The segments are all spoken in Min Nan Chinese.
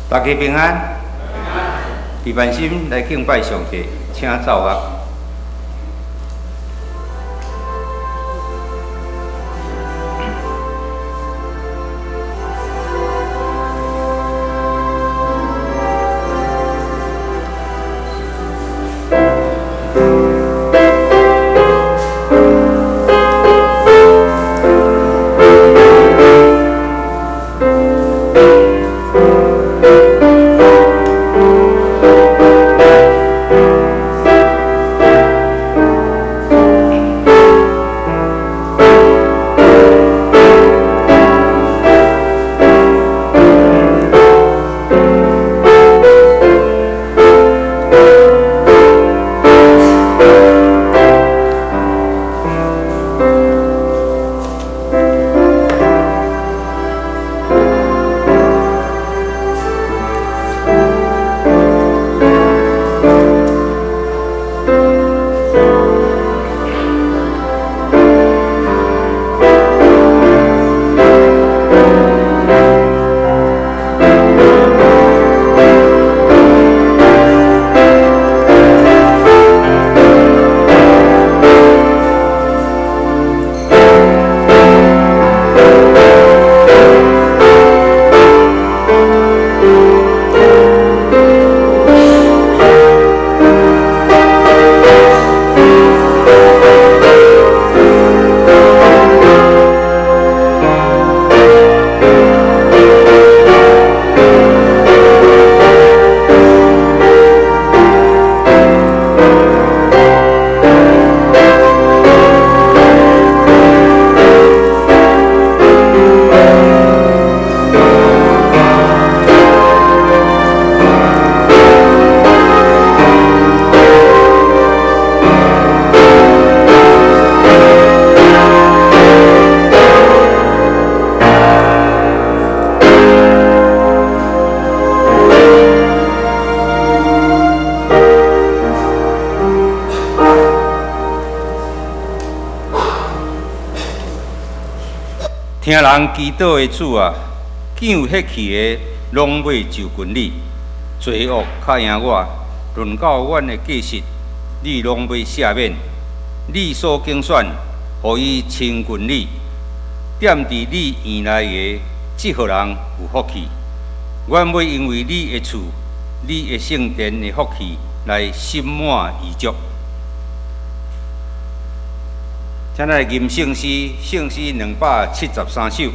大家平安，伫万心來敬拜上帝，請奏樂。聽人祈禱的主啊，見有血氣的攏欲就近你，罪惡較贏我，論到阮的過失，你攏欲赦免。你所揀選，予伊親近你，踮佇你院內的，這號人有福氣。阮欲因為你的厝、你的聖殿的福氣來心滿意足。請來吟聖詩，聖詩273首。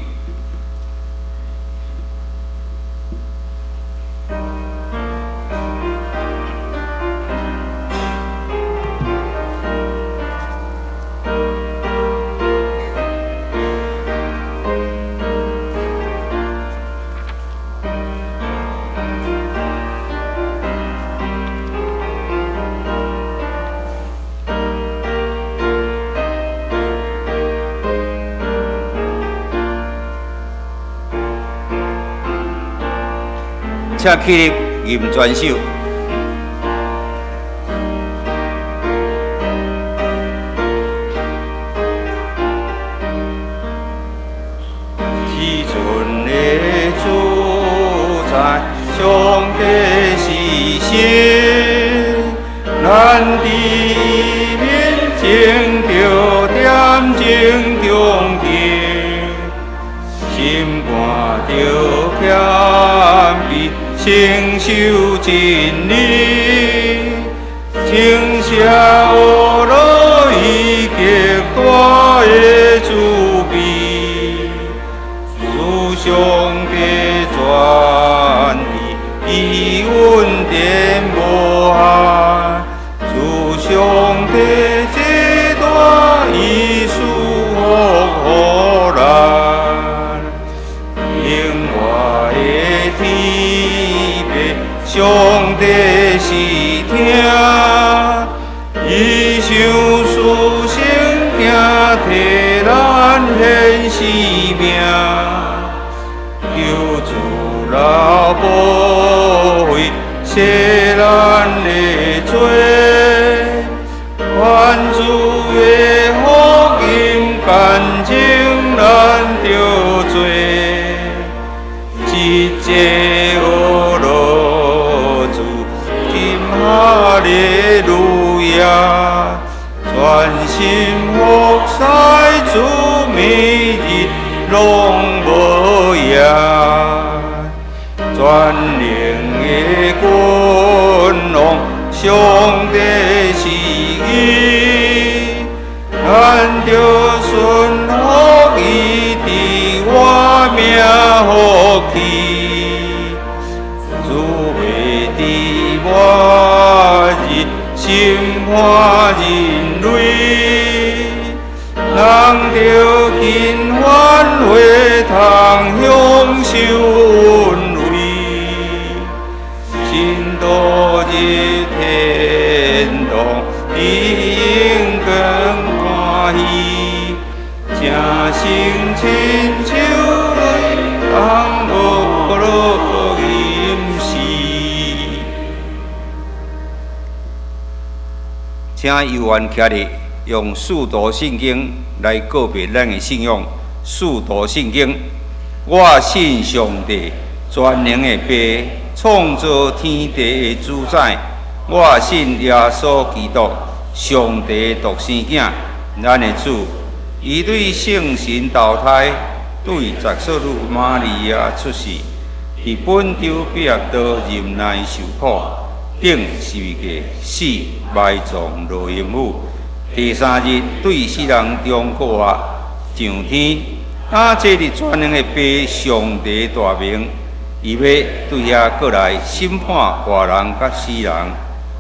請起立吟全首。至尊的主宰，上帝是神，咱佇伊面前著恬靜恭敬，心肝著謙卑，承受真理，稱謝呵咾伊極大的慈悲，主上帝全知，伊恩典無限，主上帝這大伊賜福予咱，永活的天父，上帝是疼，伊賞賜聖經替咱獻生命，求主流寶血洗咱的罪，願主的福音乾淨咱著罪，這一个呵乐主，今哈利路亚，全心服侍主，每日攏無厭，全能的君王，上帝是伊，咱著順服伊，佇活命福氣，主袂佇末日審判人類，人著緊反悔，通享受恩惠，信徒入天堂，佇榮光歡喜，正生親像人呵樂吟詩。請猶原徛立，用使徒信經來告白咱的信仰。使徒信經，我信上帝全能的父，創造天地的主宰。我信耶穌基督，上帝獨生囝，咱的主。伊對聖神投胎，對十索女瑪利亞出世，佇本丟彼拉多忍耐受苦，釘十字架死，埋葬落陰府。第三日對死人中復活，上天，啊，坐佇全能的父上帝大明，伊欲對遐閣來審判活人佮死人。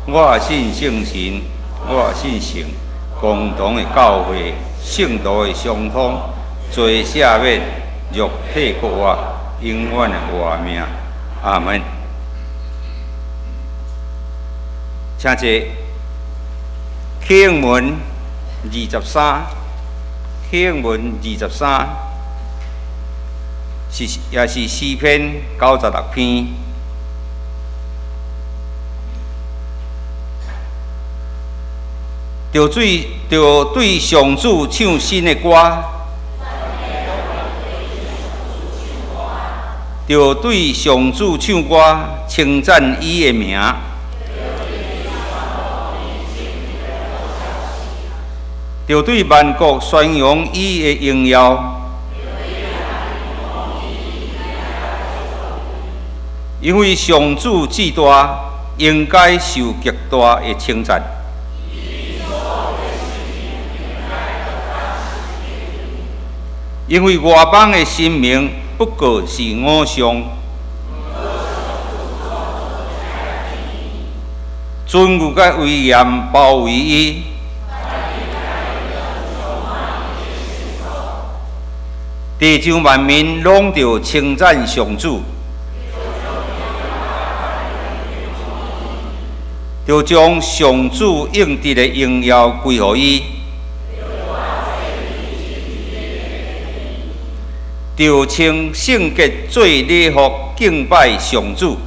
我信聖神，我信聖共同的教會，聖徒的相通，罪赦免，肉體復活，永遠的活命。阿門。請坐。啟應文二十三，啟應文二十三，是也是詩篇96篇。著對上主唱新的歌，著對上主唱歌，稱讚伊的名。著對萬國宣揚伊的榮耀，因為上主至大，應該受極大的稱讚。因為外邦的神明不過是偶像，尊榮佮威嚴包圍伊。地上萬民攏著稱讚上主，著將上主應得的榮耀歸予伊，著穿聖潔做禮服敬拜上主，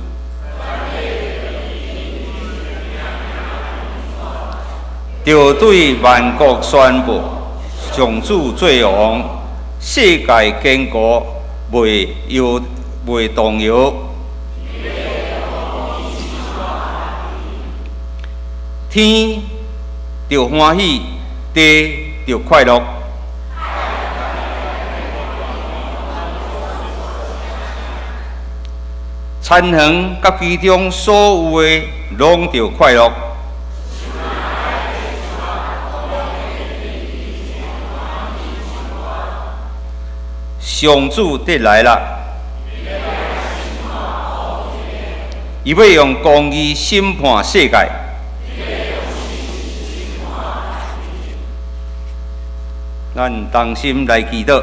著對萬國宣布上主做王。世界堅固，袂搖袂動搖。天著歡喜，地著快樂。田園佮其中所有的，攏著快樂。上主得來啦！伊欲用公義審判世界。咱同心來祈禱。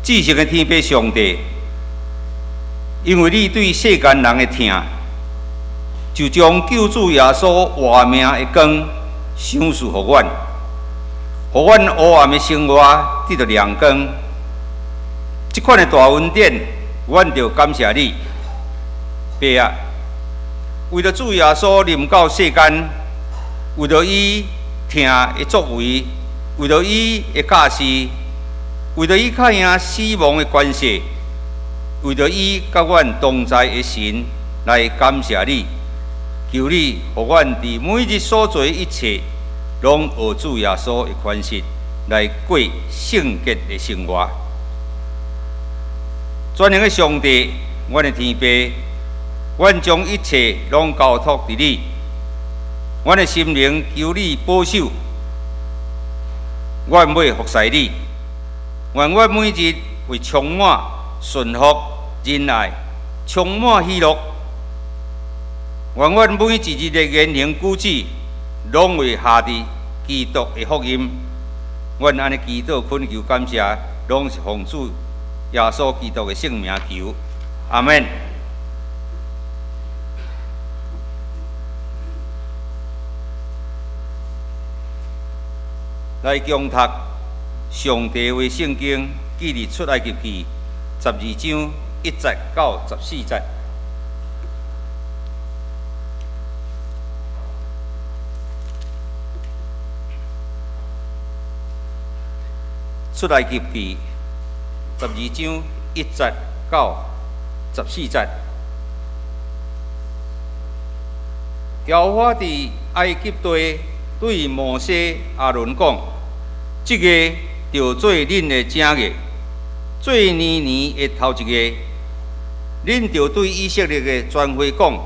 至聖的天父上帝，因為你對世間人的疼，就將救主耶穌活命的光賞賜予阮，予阮黑暗的生活得著亮光。這款的大恩典，阮著感謝你，爸啊！為著主耶穌臨到世間，為著伊疼的作為，為著伊的教示，為著伊較贏死亡的權勢，為著伊佮阮同在的神，來感謝你，求你予阮佇每日所做一切，攏學主耶穌的款式來過聖潔的生活。全能的上帝，阮的天父，阮將一切攏交託佇你，阮的心靈求你保守，阮欲服侍你，願阮每日會充滿順服、仁愛，充滿喜樂。願阮每一日的言行舉止，攏會下佇基督的福音。阮按呢祈禱懇求感謝，攏是奉主耶穌基督的聖名求，阿們。來共讀上帝話聖經，記佇出埃及記12章1節到14節。出埃及記12章1節到14節，耶和華佇埃及地對摩西、亞倫講：這月著做恁的正月，做年年的頭一月，恁著對以色列的全會講：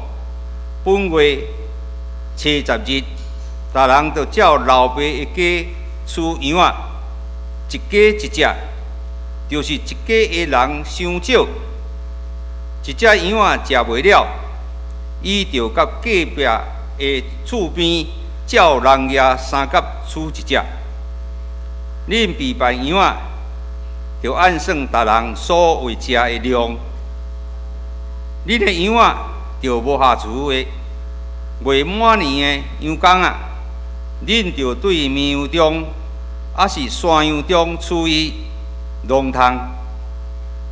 本月初十日，逐人著照老爸的家取羊仔，一家一隻，就是一家的人傷少，一隻羊仔食袂了，伊著佮隔壁的厝邊照人額相佮取一隻。恁備辦羊仔，著按算逐人所會食的量。恁的羊仔著無瑕疵的，未滿年的羊公仔，恁著對綿羊中，抑是山羊中取伊，攏通。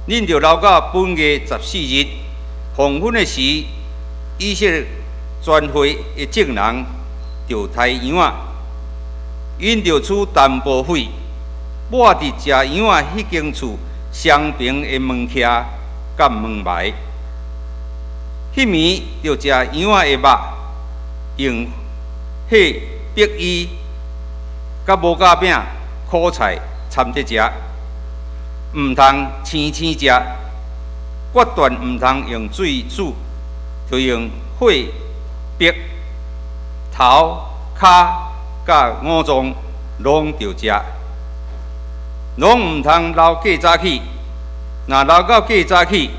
恁著留到本月14日黃昏的時，以色列全會的眾人著刣羊仔，𪜶著取淡薄血，抹佇食羊仔彼間厝雙爿的門徛佮門牌。彼暝著食羊仔的肉，用火逼伊，佮無酵餅、苦菜摻佇食，毋通生生食，決斷毋通用水煮，著用火逼，頭、跤佮五臟攏著食，攏毋通留過早起。若留到過早起，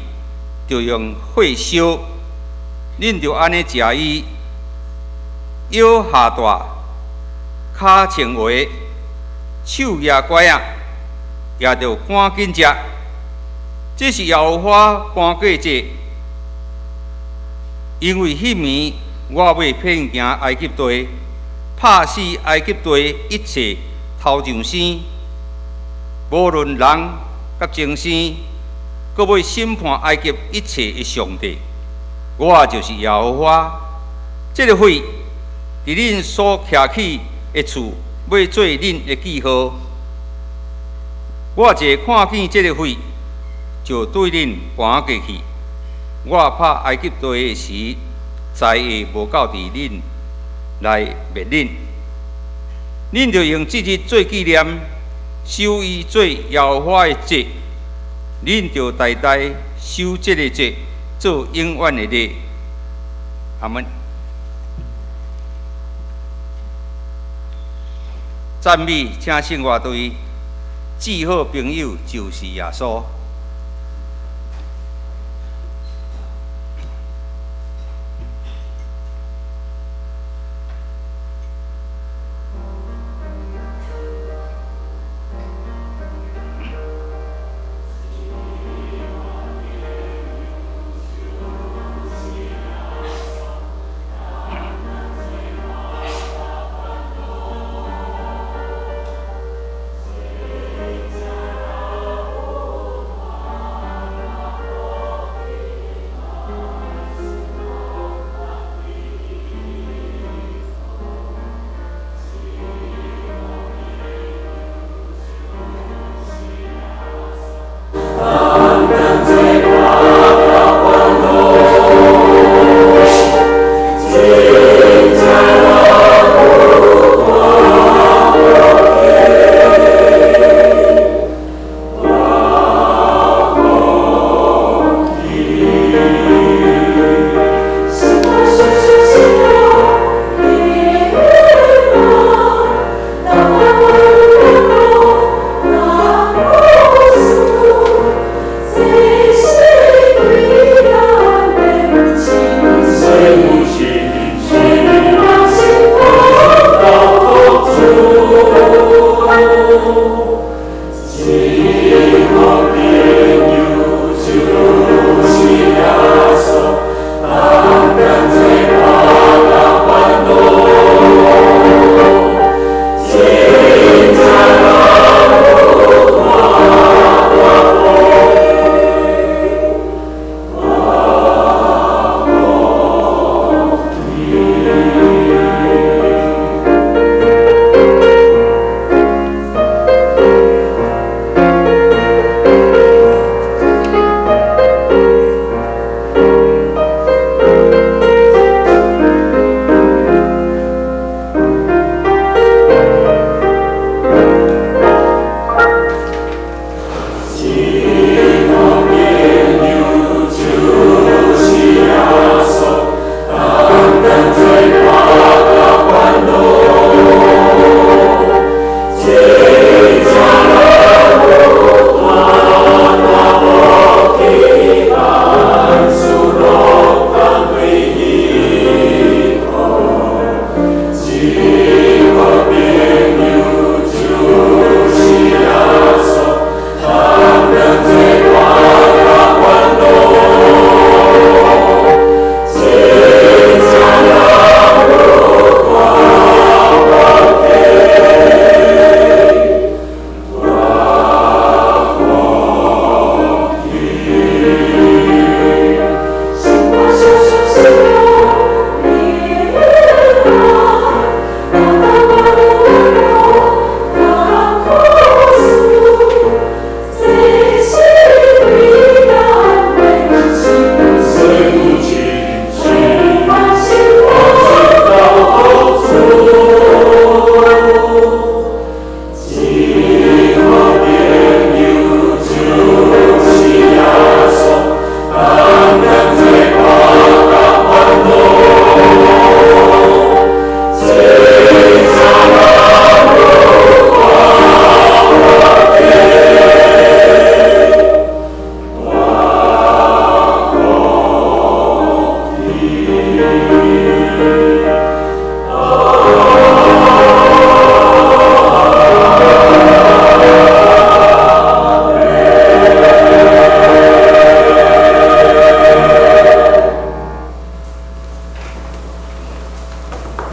著用火燒。恁著按呢食伊，腰下大，跤穿鞋，手舉拐仔，也著趕緊食。這是耶和華搬過節，因為彼暝我欲遍行埃及地，拍死埃及地一切頭上生，無論人佮牲畜，閣欲審判埃及一切的上帝。我就是耶和華。這个血佇恁所徛起的厝，欲做恁的記號。我若看見這个血，就對恁搬過去。我拍埃及地的時，災禍無到佇恁來滅恁。恁著用這日做紀念，守伊做耶和華的節。恁著代代守這个節，做永遠的禮。阿們。讚美，請聖樂隊，至好朋友就是耶穌。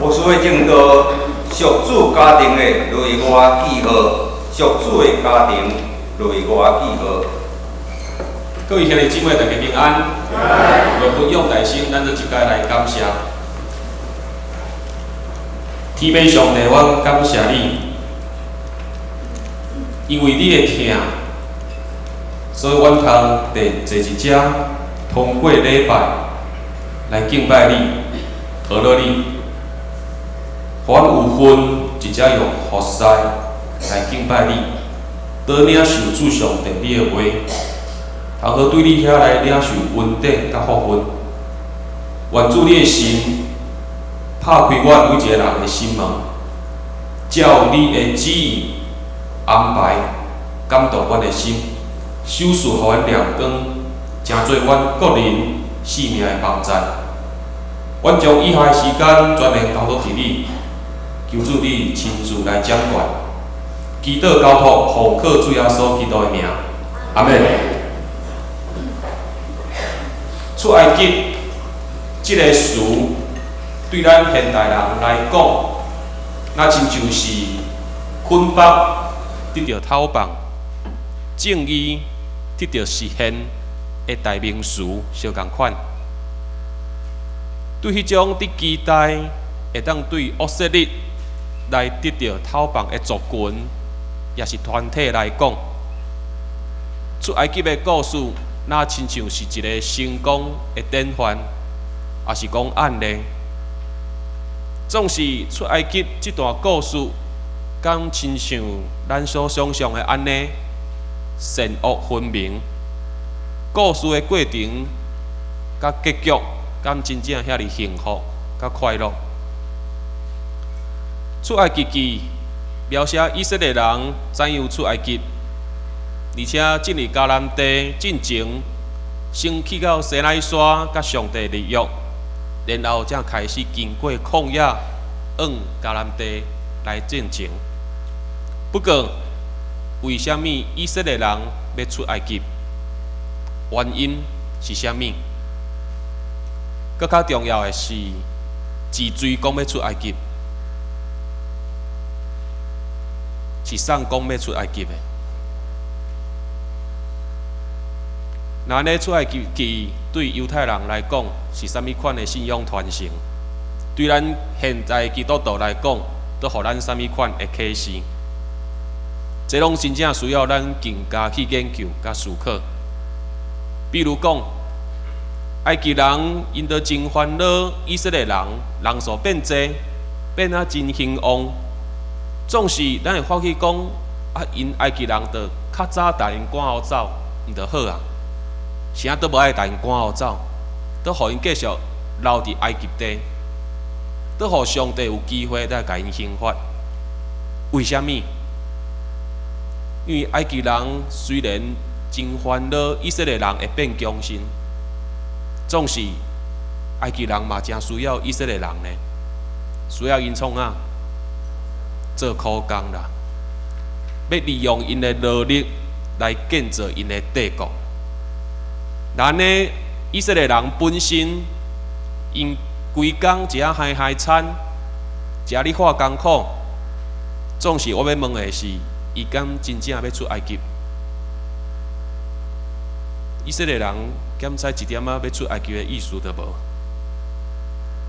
牧師的證道，屬主家庭的內外記號，屬主的家庭內外記號。各位兄弟姊妹，大家平安。為分享大聲，咱做一家來感謝。天父上帝，阮感謝你，因為你的疼，所以阮通佇坐佇遮，通過禮拜來敬拜你、學樂你，予阮有份佇遮用服侍來敬拜你，倒領受主上帝你的話，通好對你遐來領受恩典佮福分。願主你的神拍開阮每一个人的心門，照你的旨意安排，感動阮的心，賞賜予阮亮光，成做阮個人性命的幫贊。阮將以下的時間全然交託佇你，求主你親自來掌管。祈禱交託，奉靠主耶穌基督的名，阿們。出埃及這个詞，對咱現代人來講，若親像是捆綁得著偷放、正義得著實現的代名詞相仝款。對彼種佇期待會當對以色列來得著偷放的族群，抑是團體來講，出埃及的故事，若親像是一个成功的典範，抑是講案例。總是出埃及這段故事，敢親像咱所想象的按呢，善惡分明。故事的過程佮結局，敢真正遐爾幸福佮快樂？出埃及記描寫以色列人怎樣出埃及，而且進入迦南地進前，先去到西奈山佮上帝立約，然後才開始經過曠野往迦南地來進前。不過，為啥物以色列人欲出埃及？原因是啥物？閣較重要的是，是誰講欲出埃及？是啥人講欲出埃及的？若按呢出埃及記對猶太人來講是啥物款的信仰傳承？對咱現在基督徒來講，閣予咱啥物款的啟示？這攏真正需要咱更加去研究佮思考。比如講，埃及人𪜶都真煩惱，以色列人人數變濟，變啊真興旺。總是咱會發覺講，啊，𪜶埃及人著較早共𪜶趕予走，毋著好啊？啥都無愛共𪜶趕予走，閣予𪜶繼續留佇埃及地，閣予上帝有機會來共𪜶刑罰。為啥物？因為埃及人雖然真煩惱以色列人會變強盛，總是埃及人嘛誠需要以色列人呢，需要𪜶創啥？做苦工啦，欲利用𪜶的勞力來建造𪜶的帝國。若按呢，以色列人本身，𪜶規工一下害害慘，一下咧化艱苦，總是我欲問的是，伊敢真正欲出埃及？以色列人敢知一點仔欲出埃及的意思都無。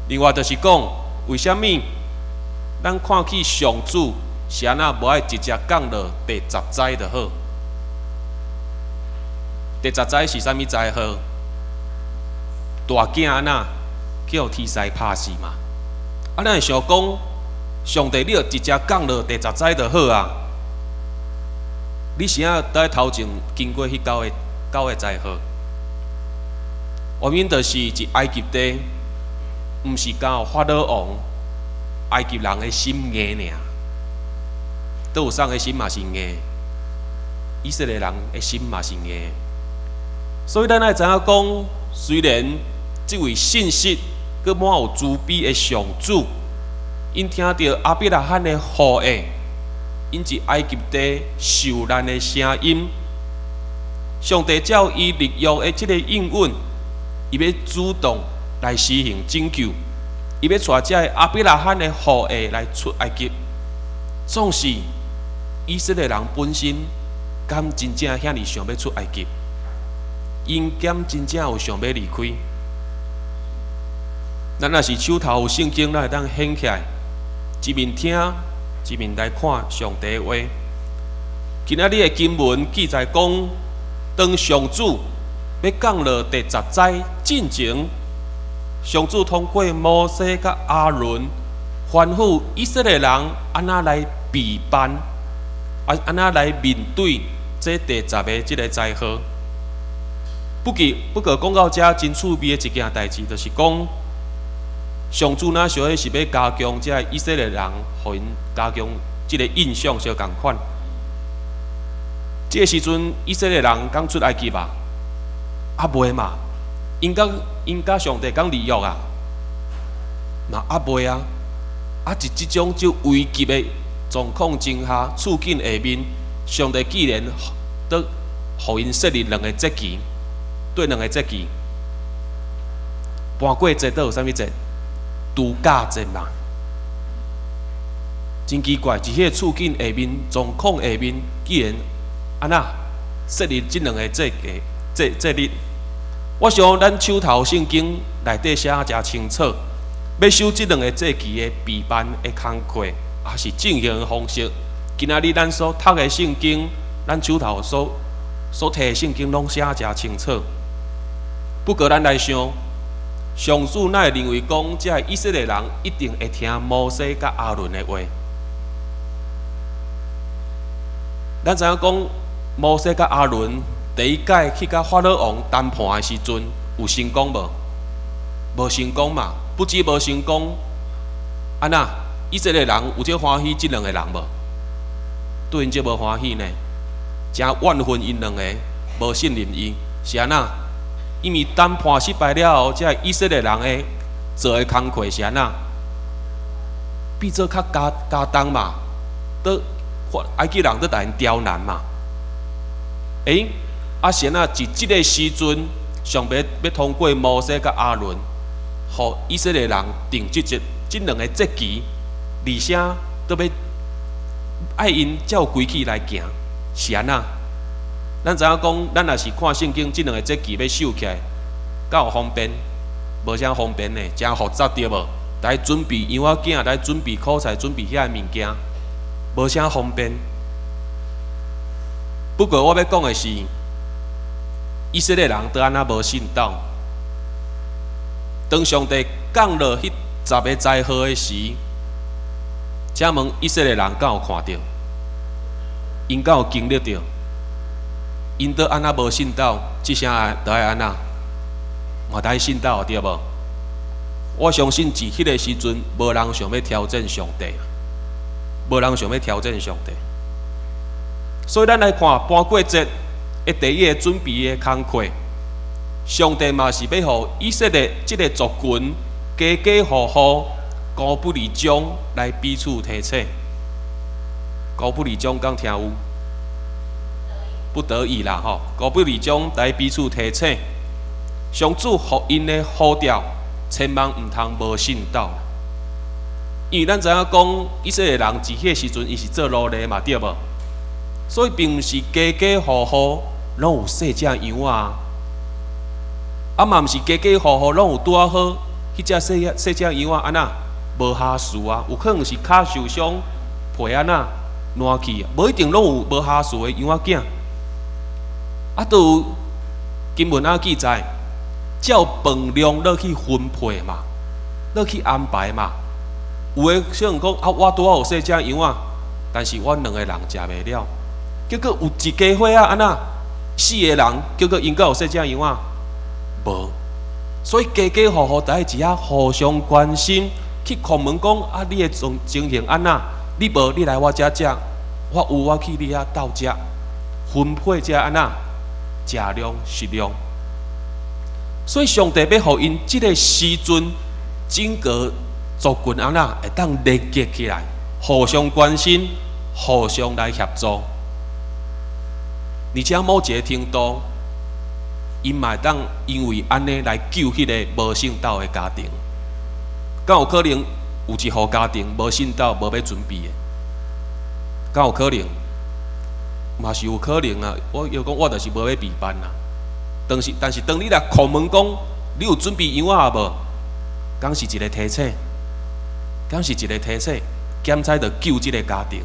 另外就是講，為啥物咱看起上主是按怎無愛直接降落第十災就好？第十災是啥物災禍？大囝按怎去予天災拍死嘛？啊，咱會想講，上帝你著直接降落第十災就好啊！你是按怎佇頭前經過彼九個災禍？原因就是佇埃及地，毋是干焦法老王埃及人的心硬爾，佗有啥的心嘛是硬，以色列人的心嘛是硬。所以咱愛知影講，雖然這位信實閣滿有慈悲的上主，𪜶聽著亞伯拉罕的呼籲，𪜶佇埃及地受難的聲音，上帝照伊立約的這个應允，伊欲主動來施行拯救，伊欲帶這个亞伯拉罕的後裔來出埃及，總是以色列人本身敢真正遐爾想欲出埃及？𪜶敢真正有想欲離開？咱若是手頭有聖經，咱會當掀起來，一面聽，一面來看上帝的話。今仔日的經文記載講，當上主欲降落第十災進前，上主通過摩西佮亞倫吩咐以色列人按怎來備辦，啊按怎來面對這第十个這个災禍。不過講到遮真趣味的一件代誌，就是講上主若小可是欲加強這个以色列人，予𪜶加強這个印象相仝款。這个時陣，以色列人敢出埃及啊？猶未嘛，𪜶佮上帝敢立約啊？嘛猶未啊！啊，佇這種足危急的狀況之下，處境下面，上帝既然都予𪜶設立兩个節期，對兩个節期，盤粿節閣有啥物節？度假節嘛。真奇怪，佇彼个處境下面、狀況下面，竟然按怎設立這兩个節期、節日？我想咱手頭聖經內底寫誠清楚，欲守這兩个節期的備辦的工課，抑是進行的方式。今仔日咱所讀的聖經，咱手頭所提的聖經攏寫誠清楚。不過咱來想，上主哪會認為講，這个以色列人一定會聽摩西佮亞倫的話？咱知影講，摩西佮亞倫第一擺去佮法老王談判的時陣，有成功無？無成功嘛？不止無成功，按怎？以色列人有足歡喜這兩个人無？對𪜶足無歡喜呢，誠怨恨𪜶兩个，無信任伊，是按怎？因為談判失敗了後，這以色列人的做的工課是按怎？變做較加重嘛，都埃及人都共𪜶刁難嘛。欸，啊是按怎？佇這个時陣，上帝欲通過摩西佮亞倫，予以色列人定這節這兩个節期，而且閣欲愛𪜶照規矩來行，是按怎？咱知影講，咱若是看聖經，這兩个節期欲守起來，敢有方便？無啥方便呢，誠複雜對無？來準備羊仔囝，來準備苦菜，準備遐个物件，無啥方便。不過我欲講的是，以色列人都按怎無信道？當上帝降落彼十个災禍的時，請問以色列人敢有看著？𪜶敢有經歷著？𪜶都按怎無信道？這聲著愛按怎？嘛愛信道對無？我相信佇彼个時陣，無人想欲挑戰上帝，無人想欲挑戰上帝。所以咱來看盤粿節的第一个準備的工課，上帝嘛是欲予以色列這个族群家家戶戶孤不離眾來彼此提醒。孤不離眾敢聽有？不得已啦吼，孤不離眾來彼此提醒。上主予𪜶的呼召，千萬毋通無信道。因為咱知影講，以色列人佇彼个時陣，伊是做奴隸嘛，對無？所以並毋是家家戶戶攏有細隻羊仔，啊嘛毋是家家戶戶攏有拄仔好，彼隻細細隻羊仔按怎無瑕疵啊？有可能是跤受傷，皮按怎爛去，無一定攏有無瑕疵的羊仔囝。啊，都有經文仔記載，照飯量落去分配嘛，落去安排嘛。有的小人講啊，我拄仔有細隻羊仔，但是阮兩个人食袂了。結果有一家伙仔按怎四个人，結果𪜶敢有細隻羊仔？無。所以家家戶戶都愛佇遐互相關心，去叩門講啊，你的狀情形按怎？你無，你來我遮食；我有，我去你遐鬥食，分配這按怎？食量食量。所以上帝欲予𪜶這个時陣，整個族群按怎會當連結起來，互相關心，互相來協助。而且某一个程度，𪜶嘛會當因為按呢來救彼个無信道的家庭。敢有可能有一戶家庭無信道，無欲準備的？敢有可能？嘛是有可能啊！我又講，我就是無欲備辦啊。但是當你來叩門講，你有準備羊仔無？敢是一個提醒？敢是一個提醒？檢查著救這個家庭。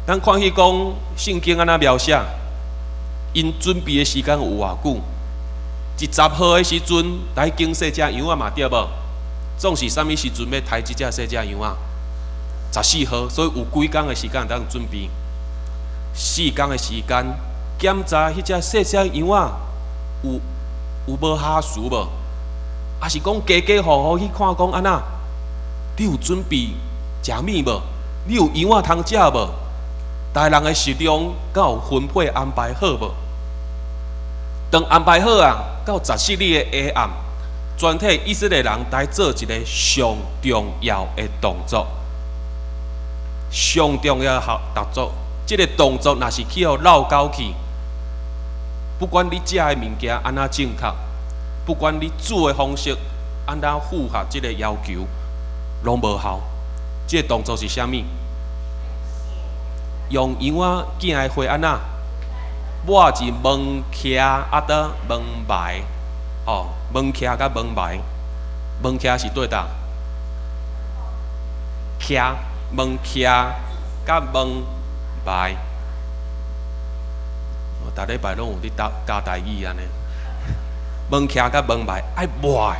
咱看彼講聖經按怎描寫？𪜶準備的時間有偌久？一十號的時陣來揀細隻羊仔嘛對無？總是啥物時陣欲刣這隻細隻羊仔？14號，所以有幾工的時間通準備？4工的時間檢查彼隻細隻羊仔有無瑕疵無？抑是講家家戶戶去看講按怎？你有準備食物無？你有羊仔通食無？逐人的食量敢有分配安排好無？當安排好啊，到14日的下暗，全體以色列人來做一個上重要的動作。上重要的動作，這個動作若是去予漏勾去，不管你食的物件按怎正確，不管你煮的方式按怎符合這個要求，攏無效。這個動作是啥物？用羊仔囝的血按怎抹佇門徛啊，佗門楣，吼，門徛佮門楣，門徛是佗佗？徛門徛佮門楣，我逐禮拜攏有佇教教台語按呢。門徛佮門楣愛抹。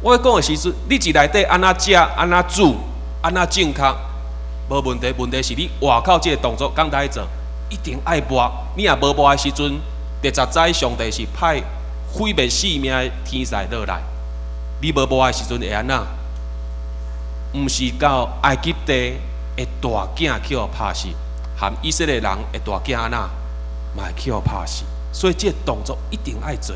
我講的時陣，你佇內底按怎食、按怎煮、按怎正確，無問題。問題是你外口這個動作敢愛做，一定愛抹。你若無抹的時陣，第十災上帝是派毀滅性命的天災落來。你無抹的時陣會按怎？毋是到埃及地的大囝去予拍死，含以色列人的大囝按怎，嘛會去予拍死。所以這個動作一定愛做。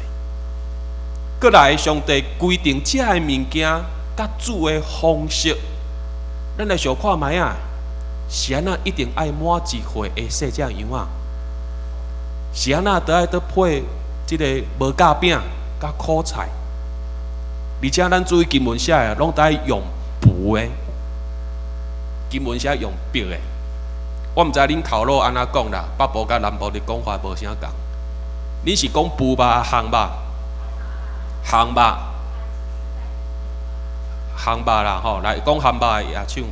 閣來，上帝規定食的物件佮煮的方式，咱來想看覓仔，是按怎一定愛抹一血的細隻羊仔？是按怎都愛閣配這個無酵餅佮苦菜？而且咱注意經文寫的，攏愛用櫥的，經文寫用筆的。我毋知恁口魯按怎講啦，北部佮南部的講法無啥仝。恁是講櫥肉烘肉？烘肉，烘肉啦吼，來講烘肉的舉手。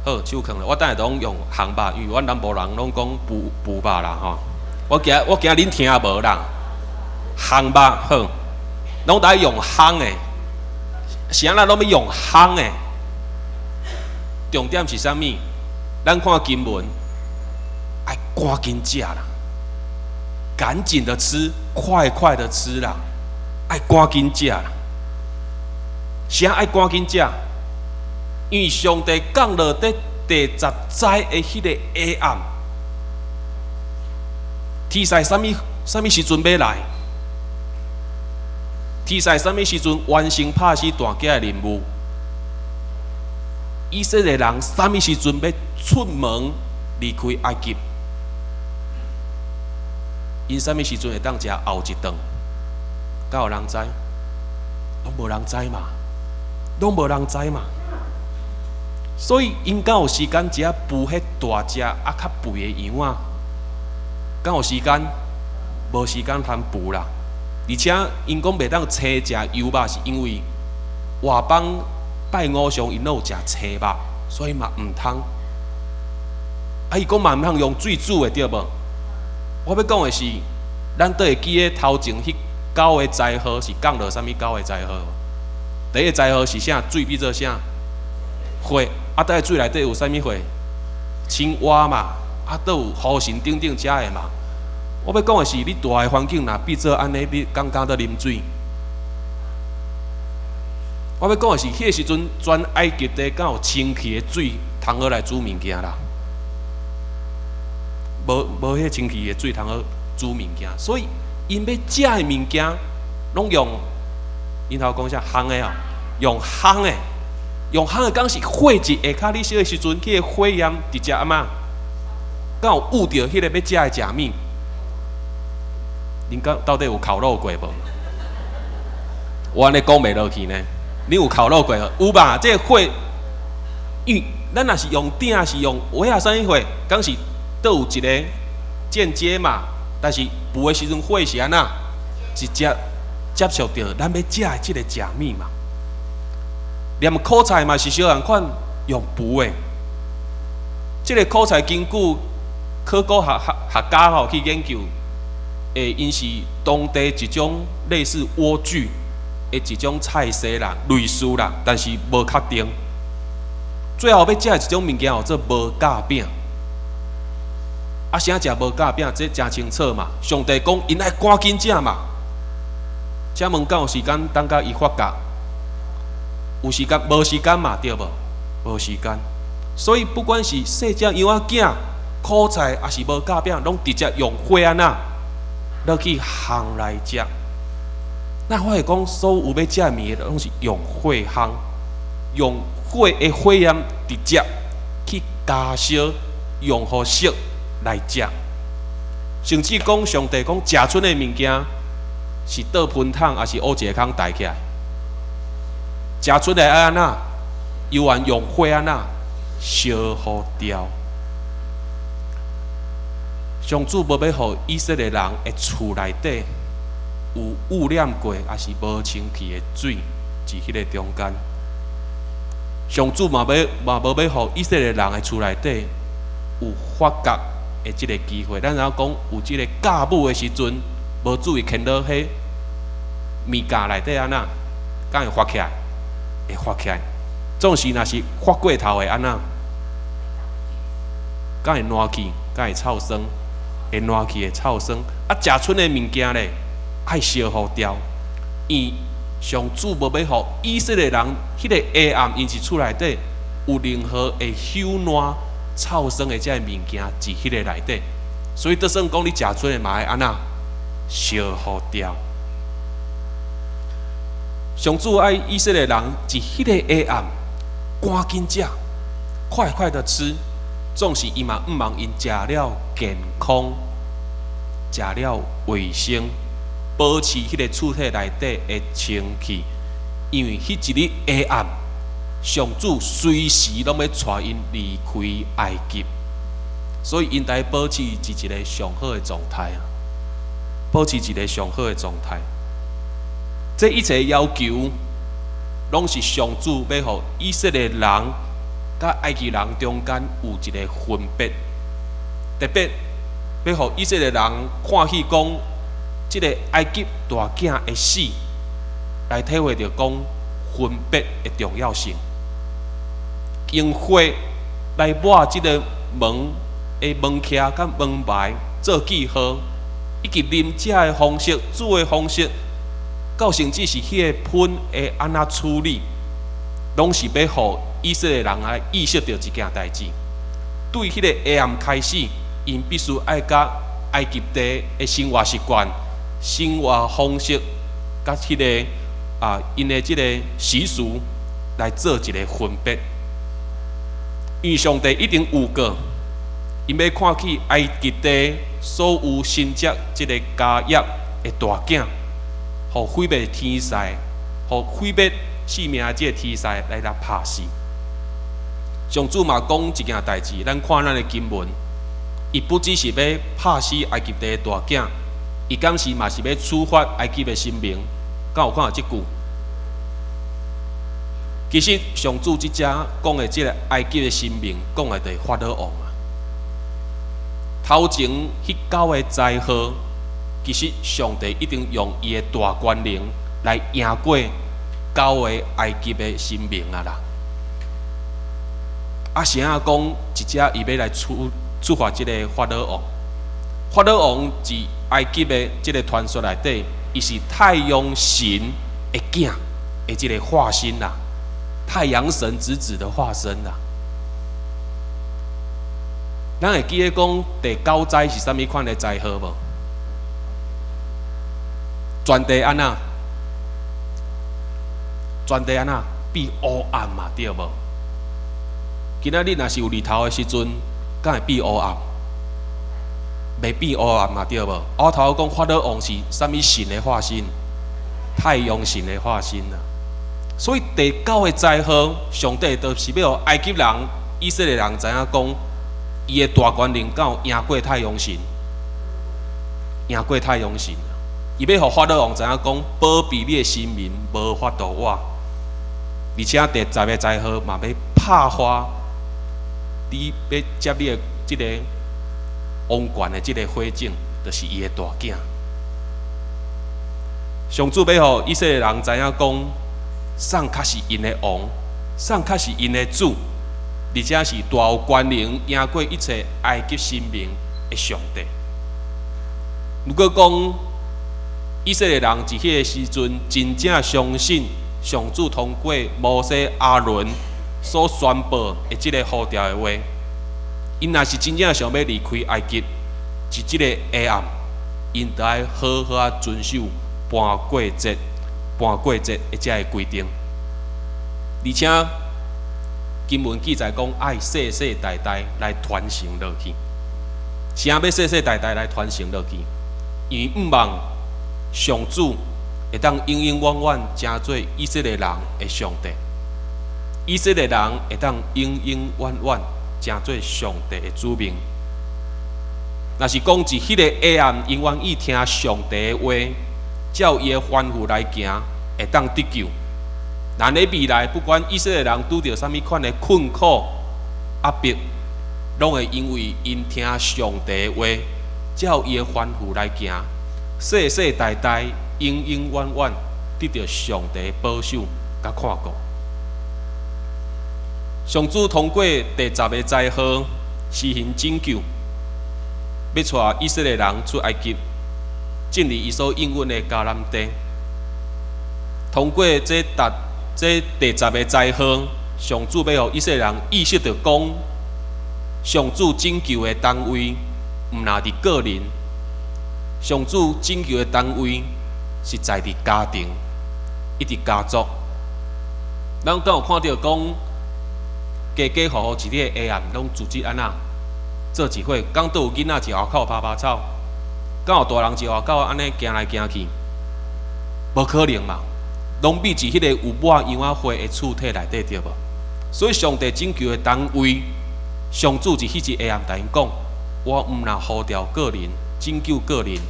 好，手囥咧。我等下攏用烘肉，因為阮南部人攏講櫥櫥肉啦吼。我驚恁聽無啦。烘肉好，攏愛用烘的，是按怎攏欲用烘的？重點是啥物？咱看經文，愛趕緊食啦，趕緊的吃，快快的吃啦，愛趕緊食啦。啥愛趕緊食？因為上帝降落佇第十災的彼個下暗，天災啥物啥物時陣欲來？天災啥物時陣完成拍死大囝的任務？以色列人啥物時陣欲出門離開埃及？𪜶啥物時陣會當食後一頓？敢有人知？攏無人知嘛，攏無人知嘛。所以𪜶敢有時間食櫥彼大隻啊較肥的羊仔？敢有時間？無時間通櫥啦。而且𪜶講袂當青食油肉，是因為外邦拜偶像，𪜶攏有食青肉，所以嘛毋通。啊，伊講嘛毋通用水煮的，對無？我欲講的是，咱閣會記得頭前彼九个災禍是降落啥物九个災禍？第一个災禍是啥？水變做啥？血。啊，佇水內底有啥物血？青蛙嘛，啊，閣有河神等等遮的嘛。我欲講的是，你蹛的環境若變做按呢，你敢敢閣啉水？我欲講的是，彼個時陣全埃及地敢有清氣的水通好來煮物件啦？無無彼清氣的水通好煮物件，所以𪜶欲食的物件，攏用，𪜶頭講啥？烘的哦，用烘的，用烘的，敢是火一下跤你燒的時陣，彼個火焰直接按怎？敢有捂著彼個欲食的食物？恁敢到底有烤肉過無？我按呢講袂落去呢？你有哭落過無？有吧？這個火，因為咱若是用鼎，是用萵仔啥物火，敢是都有一個間接嘛。但是孵的時陣，火是按怎？直接接觸著咱欲食的這个食物嘛。連苦菜嘛是相仝款用孵的。這个苦菜根據考古學家吼去研究，𪜶是當地一種類似萵苣的一種菜系啦，類似啦，但是無確定。最後欲食的一種物件叫做無酵餅。啊，啥食無酵餅？這誠清楚嘛。上帝講，𪜶愛趕緊食嘛。請問敢有時間等甲伊發酵？有時間無時間嘛？對無？無時間。所以不管是細隻羊仔囝、苦菜，抑是無酵餅，攏直接用火按怎落去烘來食。那我會講，所有欲食的物件，攏是用火烘，用火的火焰直接去加燒，用予熟來食。甚至講上帝講食賰的物件是倒噴桶，抑是挖一個空抬起來？食賰的愛按怎？猶原用火按怎燒予掉？上主無欲予以色列人的厝內底有污染過，抑是無清氣的水佇彼个中間。上主嘛欲嘛無欲予以色列人的厝內底有發覺的這个機會。咱知影講有這个酵母的時陣，無注意牽落彼麵鉸內底按怎，敢會發起來？會發起來。總是若是發過頭會按怎？敢會爛去？敢會臭酸？會爛去會臭酸。啊，食賰的物件咧，愛燒予掉。伊上主無欲予以色列人彼个下暗，𪜶佇厝內底有任何會朽爛、臭酸的這个物件佇彼个內底，所以就算講你食賰的嘛愛按怎燒予掉。上主愛以色列人佇彼个下暗趕緊食，快快的吃，總是伊嘛向望𪜶食了健康，食了衛生，保持彼个厝體內底的清氣，因為彼一日下暗，上主隨時攏欲帶𪜶離開埃及，所以𪜶得保持佇一个上好的狀態啊，保持一个上好的狀態。這一切要求，攏是上主欲予以色列人佮埃及人中間有一个分別，特別欲予以色列人看見講，這个埃及大囝的死，來體會著講分別的重要性。用血來抹這个門的門徛佮門牌做記號，以及啉食的方式、煮的方式，到甚至是彼个噴會按怎處理，攏是欲予以色列人來意識著一件代誌。對彼个下暗開始，𪜶必須愛佮埃及地的生活習慣、生活方式，佮彼个啊，𪜶的這个習俗來做一个分別。因為上帝一定有過，𪜶欲看去埃及地所有承接這个家業的大囝，予毀滅天使，予毀滅性命的這个天使來拍死。上主嘛講一件代誌，咱看咱的經文，伊不只是欲拍死埃及地的大囝，伊敢是嘛是欲處罰埃及的神明？敢有看著這句？其實上主這遮講的這个埃及的神明，講的就是法老王啊。頭前彼九个災禍，其實上帝一定用伊的大權能來贏過九个埃及的神明啊啦。啊，啥講一隻伊欲來處罰這个法老王？法老王佇埃及的這个傳說內底，伊是太陽神的囝的這个化身啦，太陽神之子的化身啦。咱會記得講第九災是啥物款的災禍無？全地按怎？全地按怎？變烏暗嘛，對無？今仔日若是有日頭的時陣，敢會變烏暗？袂變烏暗嘛，對無？我頭講法老王是啥物神的化身？太陽神的化身啊。所以第九个災禍，上帝就是欲予埃及人、以色列人知影講，伊的大權能敢有贏過太陽神，贏過太陽神。伊欲予法老王知影講，保庇你的神明無法度活，而且第十个災禍嘛欲拍花，你欲接你的這個王權的這個火種，就是伊的大囝。上主欲予以色列人知影講，啥較是𪜶的王，啥較是𪜶的主，而且是大有權能贏過一切埃及神明的上帝。如果講以色列人佇彼个時陣真正相信上主通過摩西、亞倫所宣布的這個呼召的話，𪜶若是真正想欲離開埃及，佇這個黑暗，𪜶著愛好好仔遵守盤過節、盤過節的這个規定。而且經文記載講，愛世世代代來傳承落去。啥欲世世代代來傳承落去？因為向望上主會當永永遠遠成做以色列人的上帝，以色列人會當永永遠遠成做上帝的子民。若是講佇彼个黑暗，𪜶願意聽上帝的話，照伊的吩咐來行，會當得救。咱咧未來，不管以色列人拄著啥物款的困苦、壓迫，攏會因為𪜶聽上帝的話，照伊的吩咐來行，世世代代、永永遠遠得著上帝保守佮看顧。上主通過第十个災禍施行拯救，欲帶以色列人出埃及，進入伊所應允的迦南地。通過這第十个災禍，上主欲予以色列人意識著講，上主拯救的單位毋若佇個人，上主拯救的單位是在佇家庭，以及家族。咱敢有看著講，家家戶戶一個下暗攏組織按怎做一伙，敢都有囡仔佇外口趴趴走，敢有大人佇外口按呢行來行去？無可能嘛！攏秘佇彼个有抹羊仔血的柱體內底對無？所以上帝拯救的單位，上主佇彼一下暗共𪜶講：我毋若呼召個人拯救個人，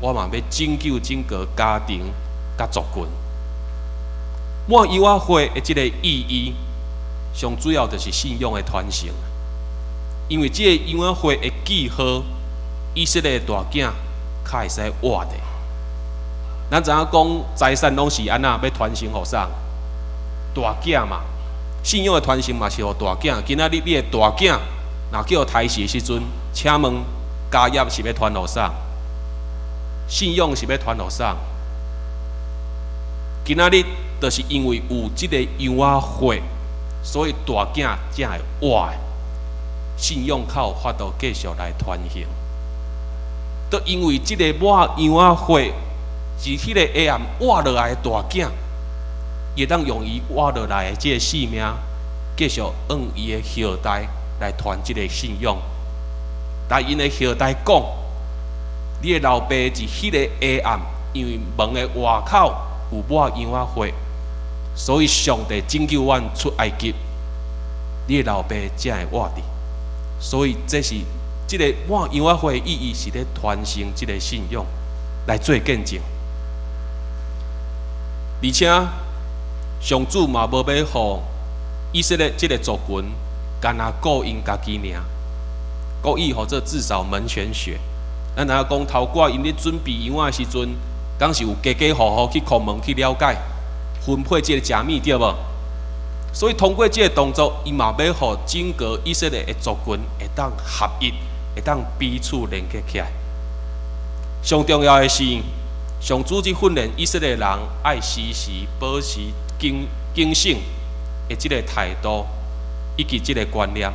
我嘛欲拯救整個家庭佮族群。抹羊仔血的這个意義，上主要就是信仰的傳承。因為這个羊仔血的記號，以色列大囝較會使活的。咱知影講財產攏是按怎欲傳承予啥？大囝嘛，信仰的傳承嘛是予大囝。今仔日你的大囝若叫刣死的時陣，請問家業是欲傳予啥？信仰是欲傳予啥？今仔日就是因為有這个羊仔血，所以大囝才會活的。信仰較有法度繼續來傳承。都因為這个抹羊仔血，是彼个黑暗活落來的大囝，伊會當用伊活落來的這个性命，繼續向伊的後代來傳這个信仰。來𪜶的後代講，你的老爸佇彼个黑暗，因為門的外口有抹羊仔血，所以上帝拯救阮出埃及，你的老爸才會活佇。所以這是這个抹羊仔血的意義，是咧傳承這個信仰來做見證。而且上主嘛無欲予以色列這个族群，干焦顧𪜶家己爾，故意予做自掃門前雪。咱知影講頭拄𪜶咧準備羊仔的時陣，敢是有家家戶戶去叩門去了解，分配這个食物對無？所以通過這个動作，伊嘛欲予整個以色列的族群會當合一，會當彼此連結起來。上重要的是，上主去訓練以色列人愛時時保持警醒的這個態度，以及這個觀念，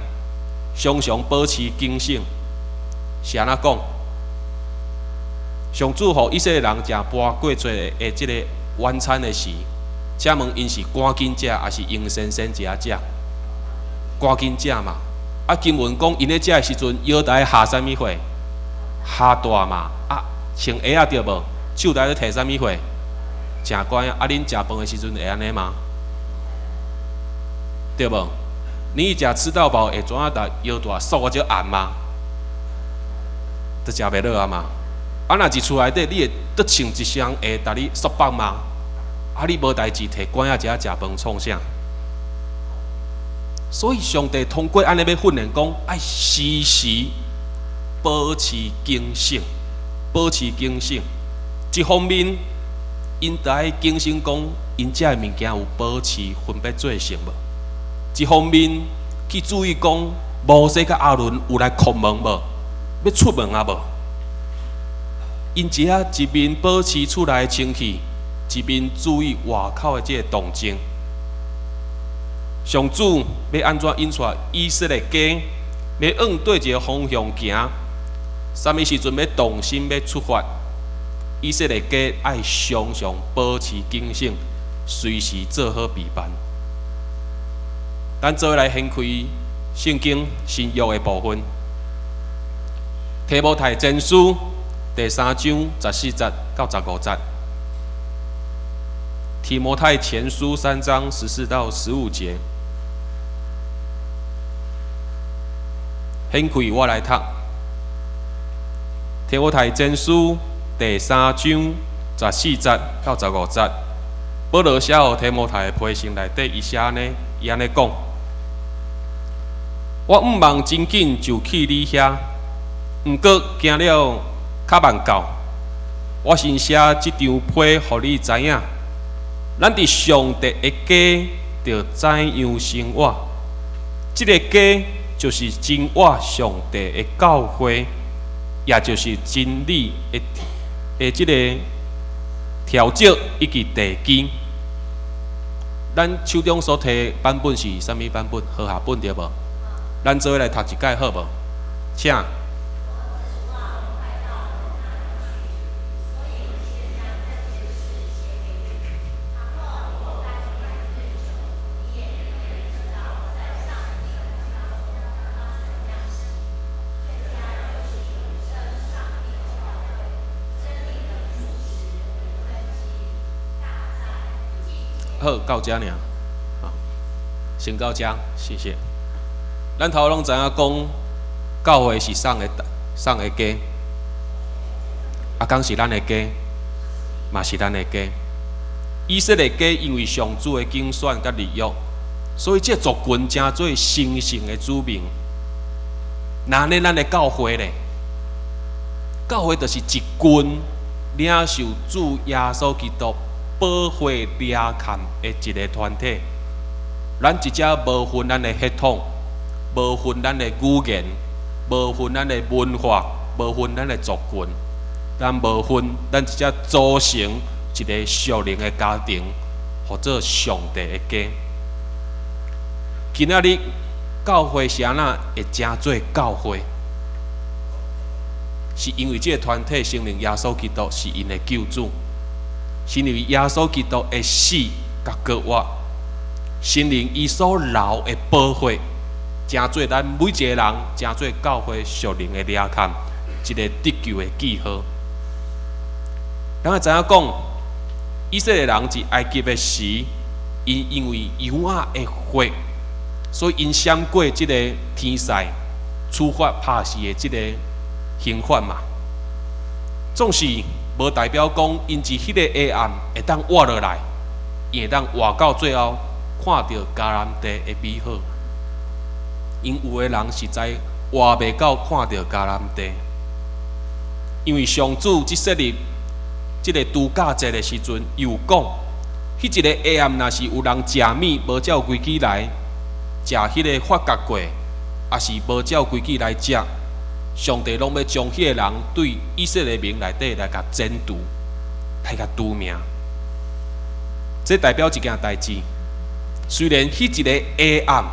常常保持警醒。是按怎講？上主予以色列人食盤過節的這個晚餐的時，請問𪜶是趕緊食，抑是閒仙仙一下食？趕緊食嘛。啊，經文講𪜶咧食的時陣，腰帶下啥物貨？下大嘛。啊，穿鞋仔對無？手內咧提啥物貨？誠乖啊！恁食飯的時陣會按呢嗎？對無？你食吃到飽會怎啊？共腰帶束啊足嚴嗎？都食袂落啊嘛！啊，若是厝內底，你會得穿一雙鞋，共你束縛嗎？啊，你無代誌提管仔食食飯創啥？所以上帝通過按呢欲訓練講，愛時時保持警醒，保持警醒。一方面，𪜶著愛警醒講，𪜶食的物件有保持分別做聖無？一方面去注意講，摩西佮亞倫有來叩門無？欲出門矣無？𪜶一遐一面保持厝內清氣，一面注意外口的這个動靜。上主欲按怎引帶以色列家，欲向對一个方向行？啥物時陣欲動身欲出發？以色列家愛常常保持警醒，隨時做好備辦。咱做伙來掀開聖經新約的部分，提摩太前書第三章十四節到十五節。提摩太前書三章十四到十五節。掀開我來讀。提摩太前書第三章十四節到十五節，保羅寫予提摩太的批信內底，伊寫按呢，伊按呢講：我向望真緊就去你遐，毋過行了較慢到。我先寫這張批予你知影，咱佇上帝的家著怎樣生活。這个家就是真活上帝的教會，也就是真理的的這个柱石以及地基。咱手中所提版本是啥物版本？和合本對無？咱做伙來讀一擺好無？請。好，到遮爾，啊，先到遮，謝謝。咱頭攏知影講，教會是啥的啥的家，啊，敢是咱的家，嘛是咱的家。以色列家因為上主的揀選佮立約，所以這族群成做神聖的子民。那按呢咱的教會咧，教會就是一群領受主耶穌基督寶血掠崁的一个團體。咱一隻無分咱的血統，無分咱的語言，無分咱的文化，無分咱的族群，咱無分，咱一隻組成一个屬靈的家庭，號做上帝的家。今仔日教會是按怎會成做教會？是因為這个團體承認耶穌基督是𪜶的救主。是因為耶穌基督的死佮復活，承認伊所流的寶血，成做咱每一个人，成做教會屬靈的掠崁，一个得救的記號。咱會知影講，以色列人佇埃及的時，𪜶因為羊仔的血，所以𪜶閃過這个天使處罰拍死的這个刑罰嘛。總是無代表講，𪜶佇彼个黑暗會當活落來，伊會當活到最後，看著迦南地的美好。𪜶有的人實在活袂到看著迦南地，因為上主佇設立這个度假節的時陣，有講，彼一个黑暗若是有人食物無照規矩來食，彼个法覺過，抑是無照規矩來食，上帝攏欲將彼个人對以色列民內底來共剪除，來共除名。這代表一件代誌。雖然彼一個黑暗，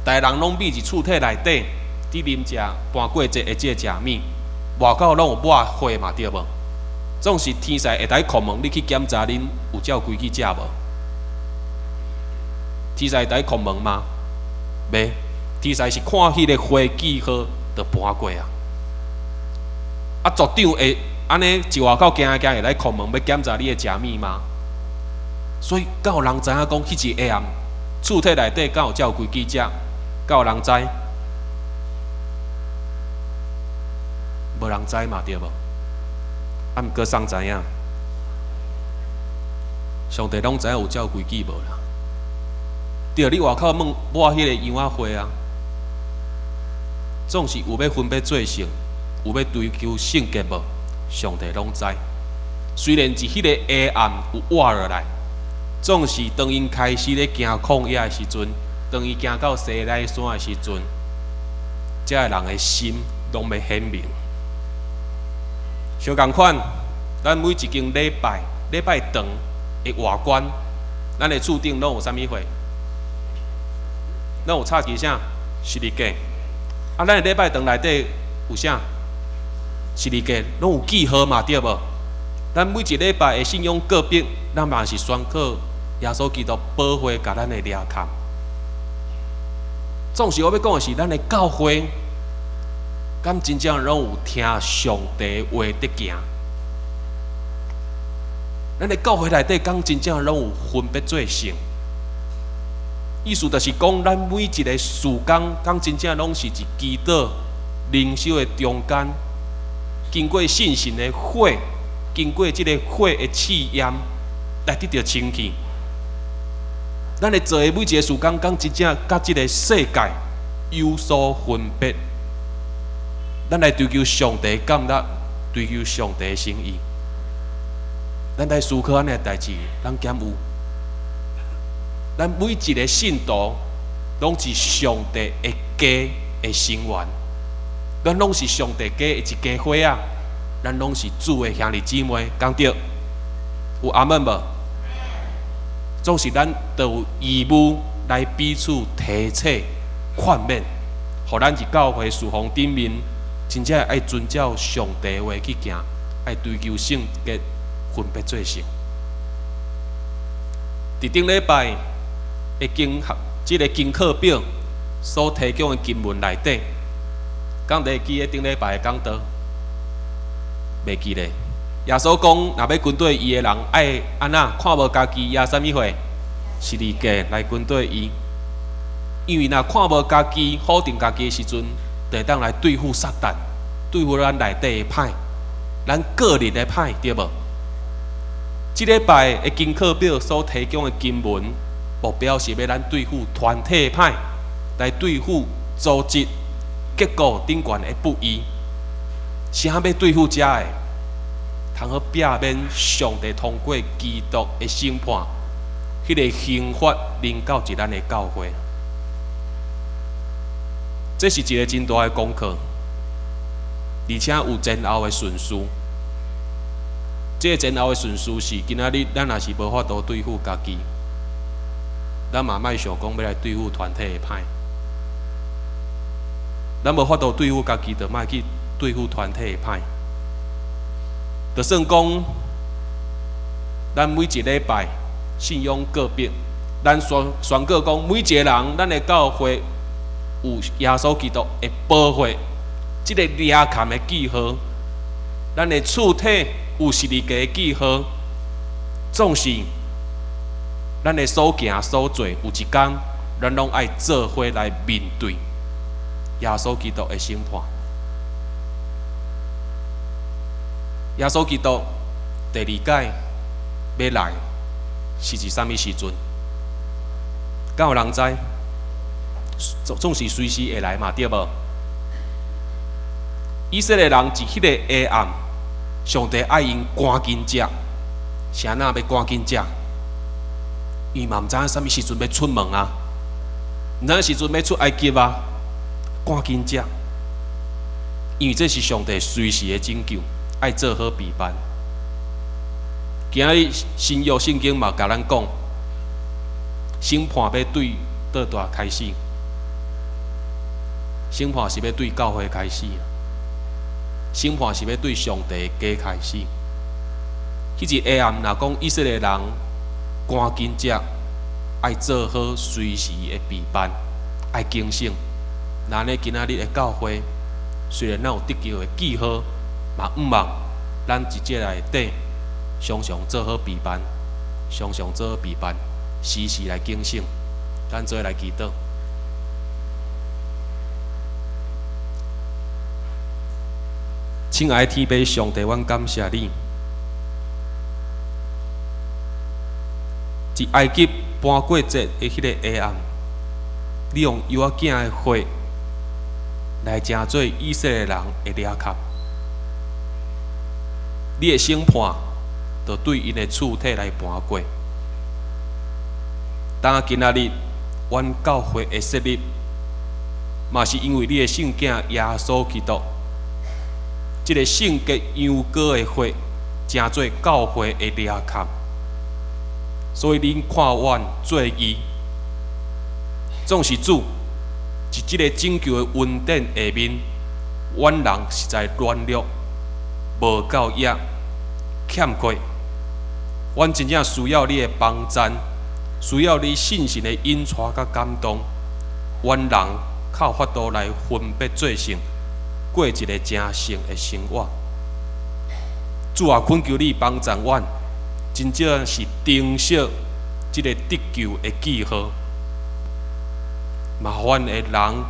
逐个人攏覕佇厝體內底，佇啉食盤過節的這个食物，外口攏有抹血嘛，對無？總是天使會來叩門，你去檢查恁有照規矩食無？天使會來叩門嗎？袂，天使是看彼个血記號就盤過啊。啊，族長會按呢佇外口行行會來叩門，欲檢查你的食物嗎？所以敢有人知影講，彼一下暗，厝體內底敢有遮有規矩食？敢有人知？無人知嘛，對無？啊，毋過誰知影？上帝攏知影有遮有規矩無啦？對，你外口問抹彼個羊仔血啊，總是有欲分別做聖，有欲追求聖潔無？上帝攏知。雖然佇彼個黑暗有活落來，總是當𪜶開始咧行曠野的時陣，當伊行到西奈山的時陣，遮个人的心攏欲顯明。相仝款，咱每一間禮拜禮拜堂的外觀，咱的厝頂攏有啥物貨？攏有插支啥？十字架。啊，咱的禮拜堂內底有啥？十字架，攏有記號嘛，對無？咱每一禮拜的信仰告白，咱嘛是宣告耶穌基督寶血共咱的掠崁。總是我欲講的是，咱的教會，敢真正攏有聽上帝話佇行？咱的教會內底，敢真正攏有分別做聖？意思就是講，咱每一个事工，敢真正攏是佇祈禱、靈修的中間，經過聖神的火，經過這个火的試驗，來得著清氣。咱咧做的每一个事工，敢真正佮這个世界有所分別？咱來追求上帝感覺，追求上帝的心意。咱來思考按呢的代誌，咱敢有？咱每一个信徒，攏是上帝的家的成員，咱攏是上帝家的一家伙仔，咱攏是主的兄弟姊妹，講對？有阿們無？總是咱都有義務來彼此提醒、勸勉，予咱佇教會事奉頂面，真正愛遵照上帝話去行，愛追求聖潔，分別做聖。佇頂禮拜的經學，這个經課表所提供的經文內底，敢會記得頂禮拜的講道？袂記得。耶穌講，若欲跟綴伊的人，愛按怎看無家己也啥物貨？十字架來跟綴伊。因為若看無家己，否定家己的時陣，就會當來對付撒旦，對付咱內底的歹，咱個人的歹，對無？這禮拜的經課表所提供的經文，目標是欲咱對付團體的歹，來對付組織結構頂懸的不義。啥欲對付遮的？通好避免上帝通過基督的審判，彼个刑罰臨到佇咱的教會。這是一个真大的功課，而且有前後的順序。這个前後的順序是，今仔日咱若是無法度對付家己，咱嘛莫想講欲來對付團體的歹。咱無法度對付家己，就莫去對付團體的歹。就算講，咱每一禮拜信仰告白，咱宣宣告講，每一个人，咱的教會有耶穌基督的寶血，這个掠崁的記號，咱的厝體有十字架的記號，總是咱的所行所做，有一工，咱攏愛做伙來面對耶穌基督的審判。耶穌基督第二擺欲來是佇啥物時陣？敢有人知？總總是隨時會來嘛，對無？以色列人佇彼个黑暗，上帝愛𪜶趕緊食，是按怎欲趕緊食？伊嘛毋知影啥物時陣欲出門啊，毋知影時陣欲出埃及啊，趕緊食，因為這是上帝隨時的拯救。愛做好備辦。今仔日新約聖經嘛共咱講，審判欲對佗佗開始？審判是欲對教會開始，審判是欲對上帝的家開始。彼一下暗，若講以色列人趕緊食，愛做好隨時的備辦，愛警醒。那按呢今仔日的教會，雖然咱有得救的記號，嘛毋望咱佇這內底常常做好備辦，常常做備辦，時時來警醒，咱做伙來祈禱。親愛的天父上帝，阮感謝你。佇埃及搬過節的彼个下暗，你用羊仔囝的血來成做以色列人的掠釦。你的審判，就對𪜶的厝體來搬過。當今仔日，阮教會的設立，嘛是因為你的聖囝耶穌基督，這个聖潔羊羔的血，成做教會的掠釦。所以恁看阮做義，總是主，佇這个拯救的恩典下面，阮人實在軟弱，無夠額，欠缺。阮真正需要你的幫贊，需要你聖神的引帶佮感動，阮人較有法度來分別做聖，過一个成聖的生活。主啊，懇求你幫贊阮，真正是珍惜這个得救的記號。嘛，阮的人，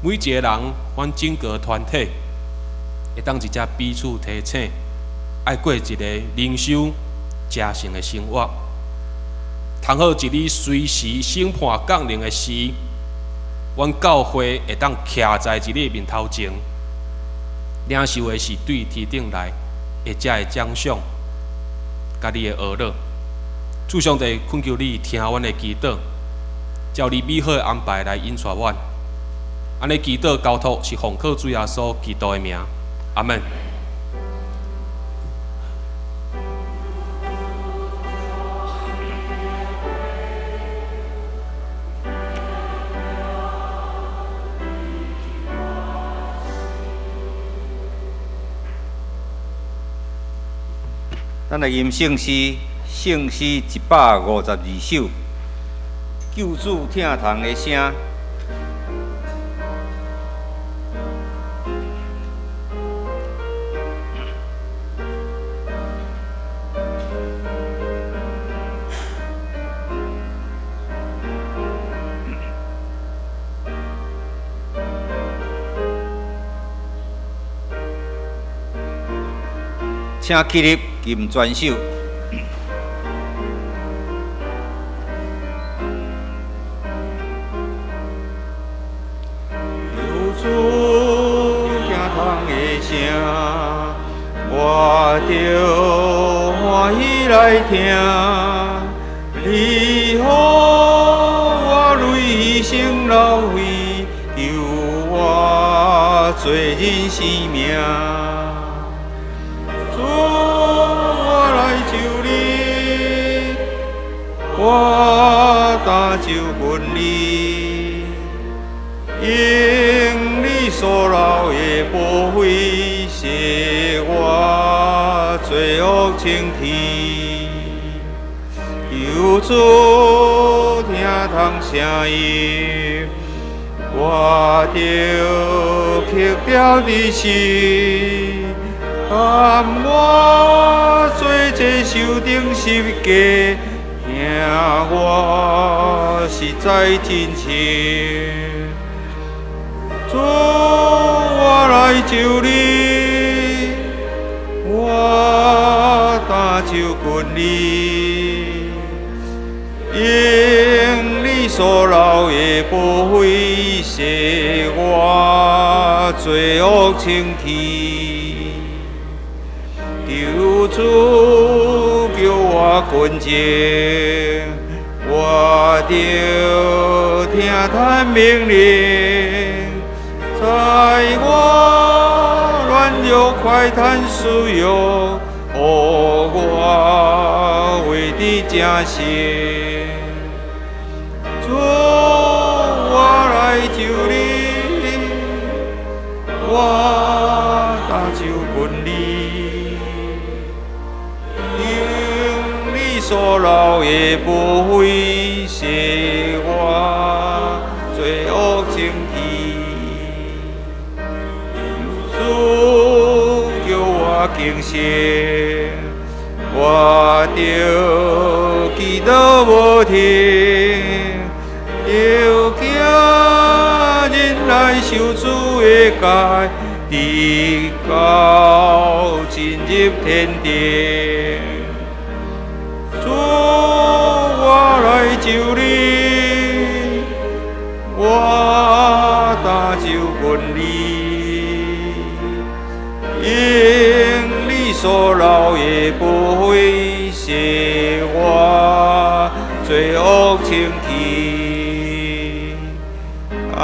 每一个人，阮整个團體，會當佇遮彼此提醒，愛過一个靈修成聖的生活。通好佇你隨時審判降臨的時，阮教會會當徛在佇你面頭前，領受的是對天頂來會遮的獎賞，佮你的呵咾。主上帝，懇求你聽阮的祈禱，照你美好的安排來引帶阮。按呢祈禱交託是奉靠主耶穌基督的名，阿們。咱來吟聖詩，聖詩152首，救主疼痛的聲。請起立，吟全首。救主疼痛的声，我著歡喜來聽。你予我淚生流血，救我做人生命。主，我來求你，我擔就近你，用你所流的寶血，洗我罪惡清去。求主疼痛聲音，我著刻牢佇心。擔我做這受釘十架，疼我實在真深。主，我來求你，我擔就近你，用你所流的寶血，洗我罪惡清去。求主叫我純淨，我著聽嘆命令，在我軟弱快嘆需要，予我為你成聖。主，我來求你，我擔就近你。所流的寶血，洗我罪惡清去。求主叫我警醒，我著記都無停，著行忍耐受主的戒，直到進入天庭。主，我來就你，我擔就近你，用你所流的寶血洗我罪惡清去。阿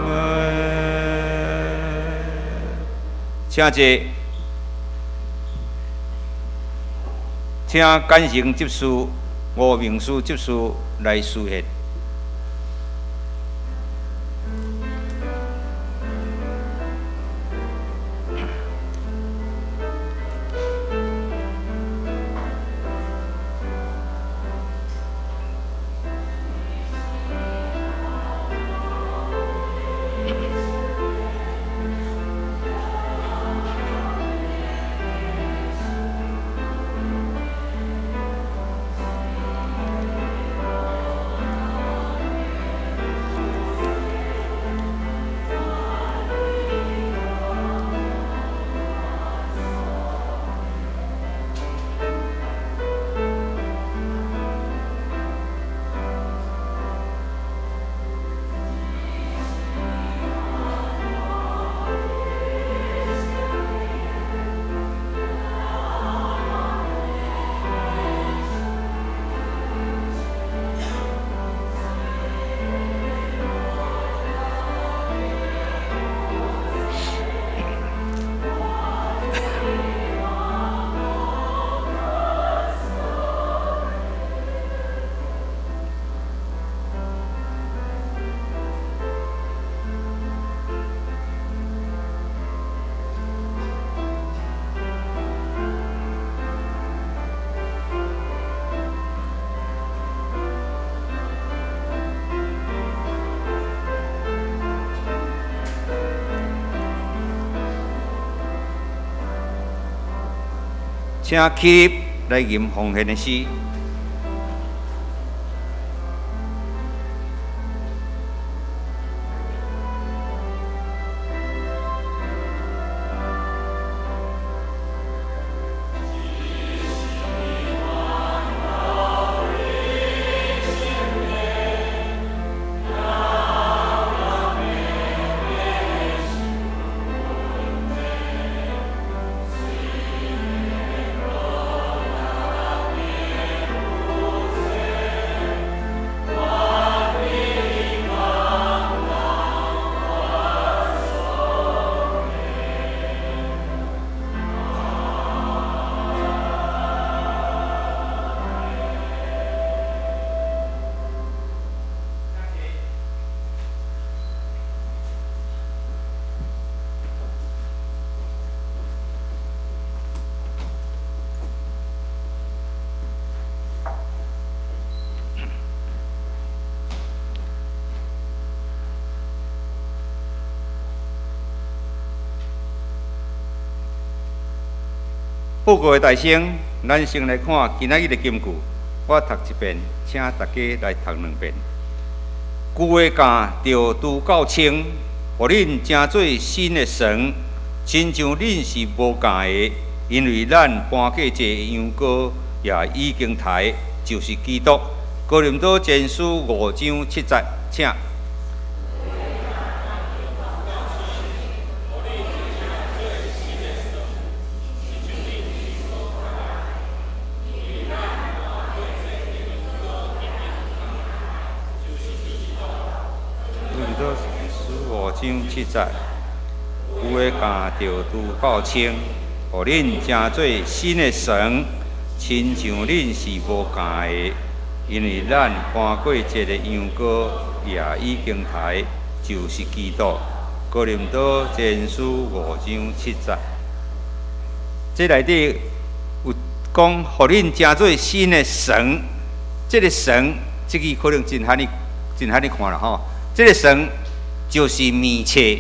們。請坐，請簡成執事、吳明書執事來司獻。請起立來吟奉獻的詩。報告的大聲，咱先來看今仔日的金句。我讀一遍，請大家來讀兩遍。舊的教著拄夠穿，予恁成做新的床，親像恁是無共的，因為咱搬過這羊羔也已經刣，就是基督。哥林多前書5章7節，請。5章7節，有的教著拄夠穿，予恁成做新的床，親像恁是無共的，因為咱搬過這個羊羔也已經刣，就是基督。哥林多前書5章7節，這內底有講，予恁成做新的床，這個床，這句可能真罕你，真罕你看啦吼，這個床。就是麵冊，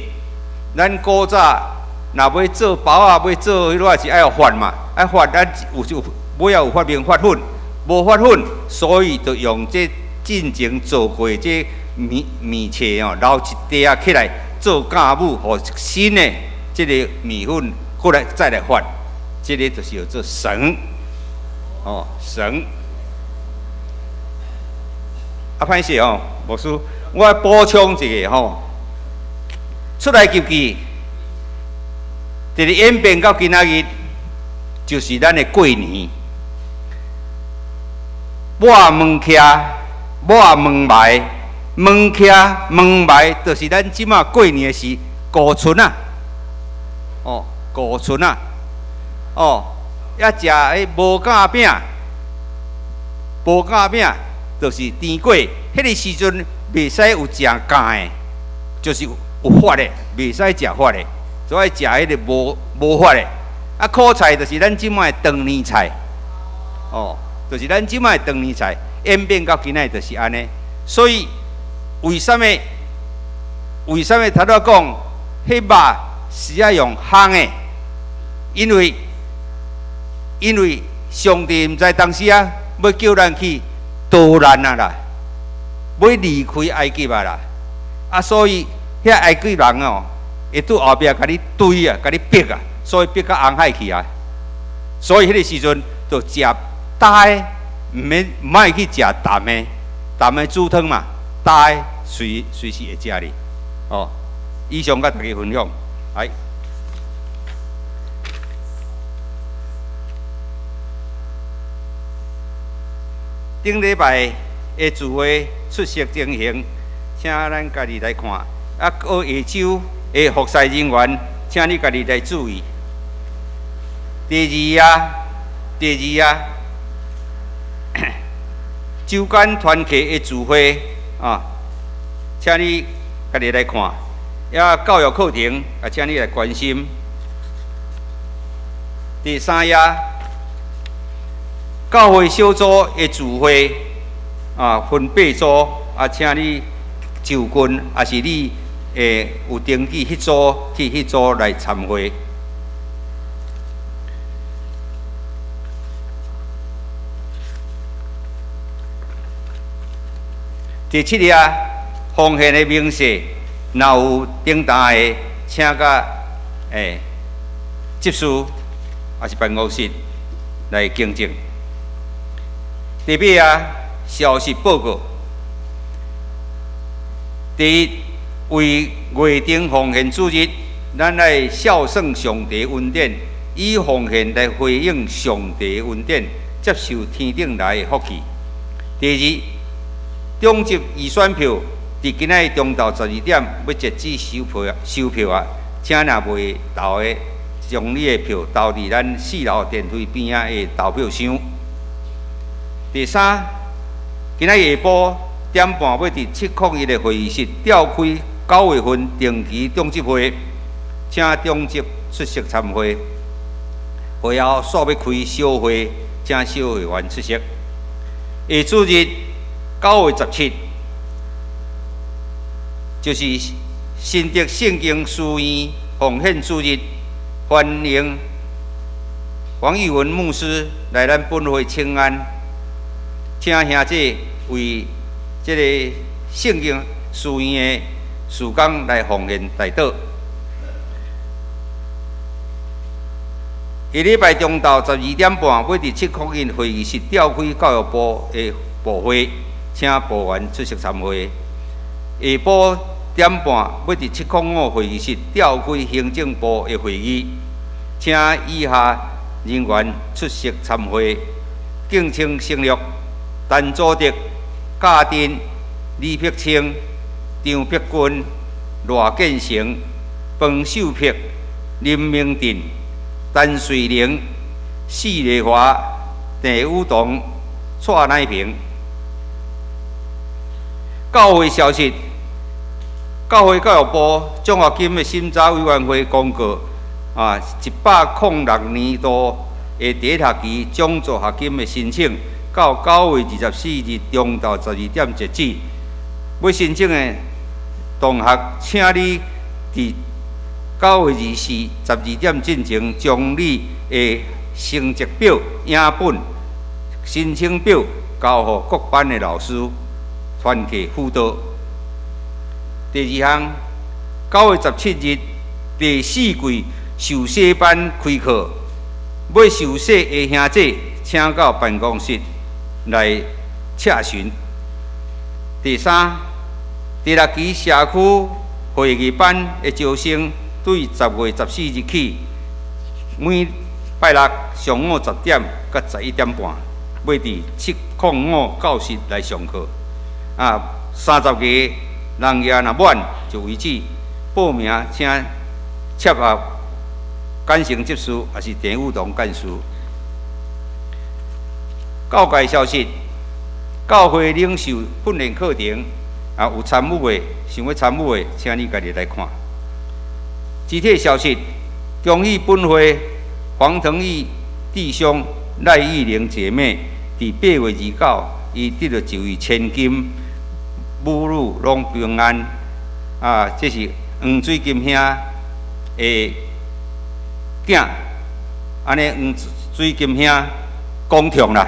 咱古早若欲做包仔，欲做彼落是愛飯嘛，愛飯咱有有尾仔有發明發粉，無發粉，所以就用這進前做過這麵麵糞哦，留一塊仔起來做酵母，予新的這個麵粉過來再來發，這个就是叫做繩，哦，繩。啊，歹勢哦，牧師，我補充一下吼，出埃及記，佇咧演變到今仔日，就是咱的過年。抹糜徛，抹糜埋，糜徛糜埋，就是咱這馬過年的時五春仔，哦，五春仔，哦，抑食彼無酵餅，無酵餅。就是甜粿，彼个時陣袂使有食酵的，就是有發的，袂使食發的，就愛食彼个無無發的。啊，苦菜就是咱這擺的長年菜，哦，就是咱這擺的長年菜，演變到今仔就是按呢。所以為啥物？為啥物頭拄仔講，彼肉是愛用烘的？因為因為上帝毋知當時啊，欲叫咱去逃難啊啦，欲離開埃及啊啦，啊，所以遐埃及人哦，會佇後壁共你追啊，共你逼啊，所以逼到紅海去啊。所以彼个時陣就食焦的，毋免毋愛去食淡的，淡的煮湯嘛，焦的隨隨時會食哩。哦，以上佮大家分享，來。頂禮拜的聚會出席情形，請咱家己來看。啊，閣下晝的服侍人員，請你家己來注意。第二啊，第二啊，週間團契的聚會啊，請你家己來看。啊，教育課程啊，請你來關心。第三頁。教會小組的聚會啊，分八組啊，請你就近，抑是你會有登記彼組去彼組來參會。第七頁奉獻的明細，若有頂單的，請佮執事抑是辦公室來更正。第八啊，消息報告。第一，為月頂奉獻主日，咱愛孝順上帝恩典，以奉獻來回應上帝恩典，接受天頂來的福氣。第二，中集預選票，佇今仔日中晝12點欲截止收票收票啊！請若未投的，將你的票投佇咱四樓電梯邊仔的投票箱。第三，今仔日下晡點半欲佇701的會議室召開9月份定期長執會，請長執出席參會。會後煞欲開小會，請小會員出席。下主日9月17，就是新竹聖經書院奉獻主日，歡迎黃玉文牧師來咱本會請安。請兄姐為這个聖經書院的事工來奉獻代禱。下禮拜中晝12點半，欲佇701會議室召開教育部的部會，請部員出席參會。下晡點半，欲佇705會議室召開行政部的會議，請以下人員出席參會，敬請省略。陳祖德、賈振、李碧清、張碧君、賴建成、彭秀碧、林明鎮、陳瑞玲、施麗華、鄭宇彤、蔡乃平。教會消息：教會教育部獎學金的審查委員會公告，啊，106年度的第一學期獎助學金的申請，到9月24日中晝12點截止。欲申請的同學，請你佇9月24 12點進前，將你的成績表、影本、申請表交予各班的老師團契輔導。第二項，9月17日第四季受洗班開課，欲受洗的兄姐請到辦公室來洽詢。第三，第六期社區會議班的招生，對10月14日起，每拜六上午10點到11點半，欲佇705教室來上課。啊，30個人額若滿就為止，報名請洽合簡成執事，抑是鄭宇堂幹事。教界消息，教會領袖訓練課程啊，有參與的，想欲參與的，請你家己來看。肢體消息，恭喜本會黃騰義弟兄、賴玉玲姐妹，佇8月29，伊得著一位千金，母女攏平安。啊，這是黃水金兄的囝，按呢黃水金兄講痛啦，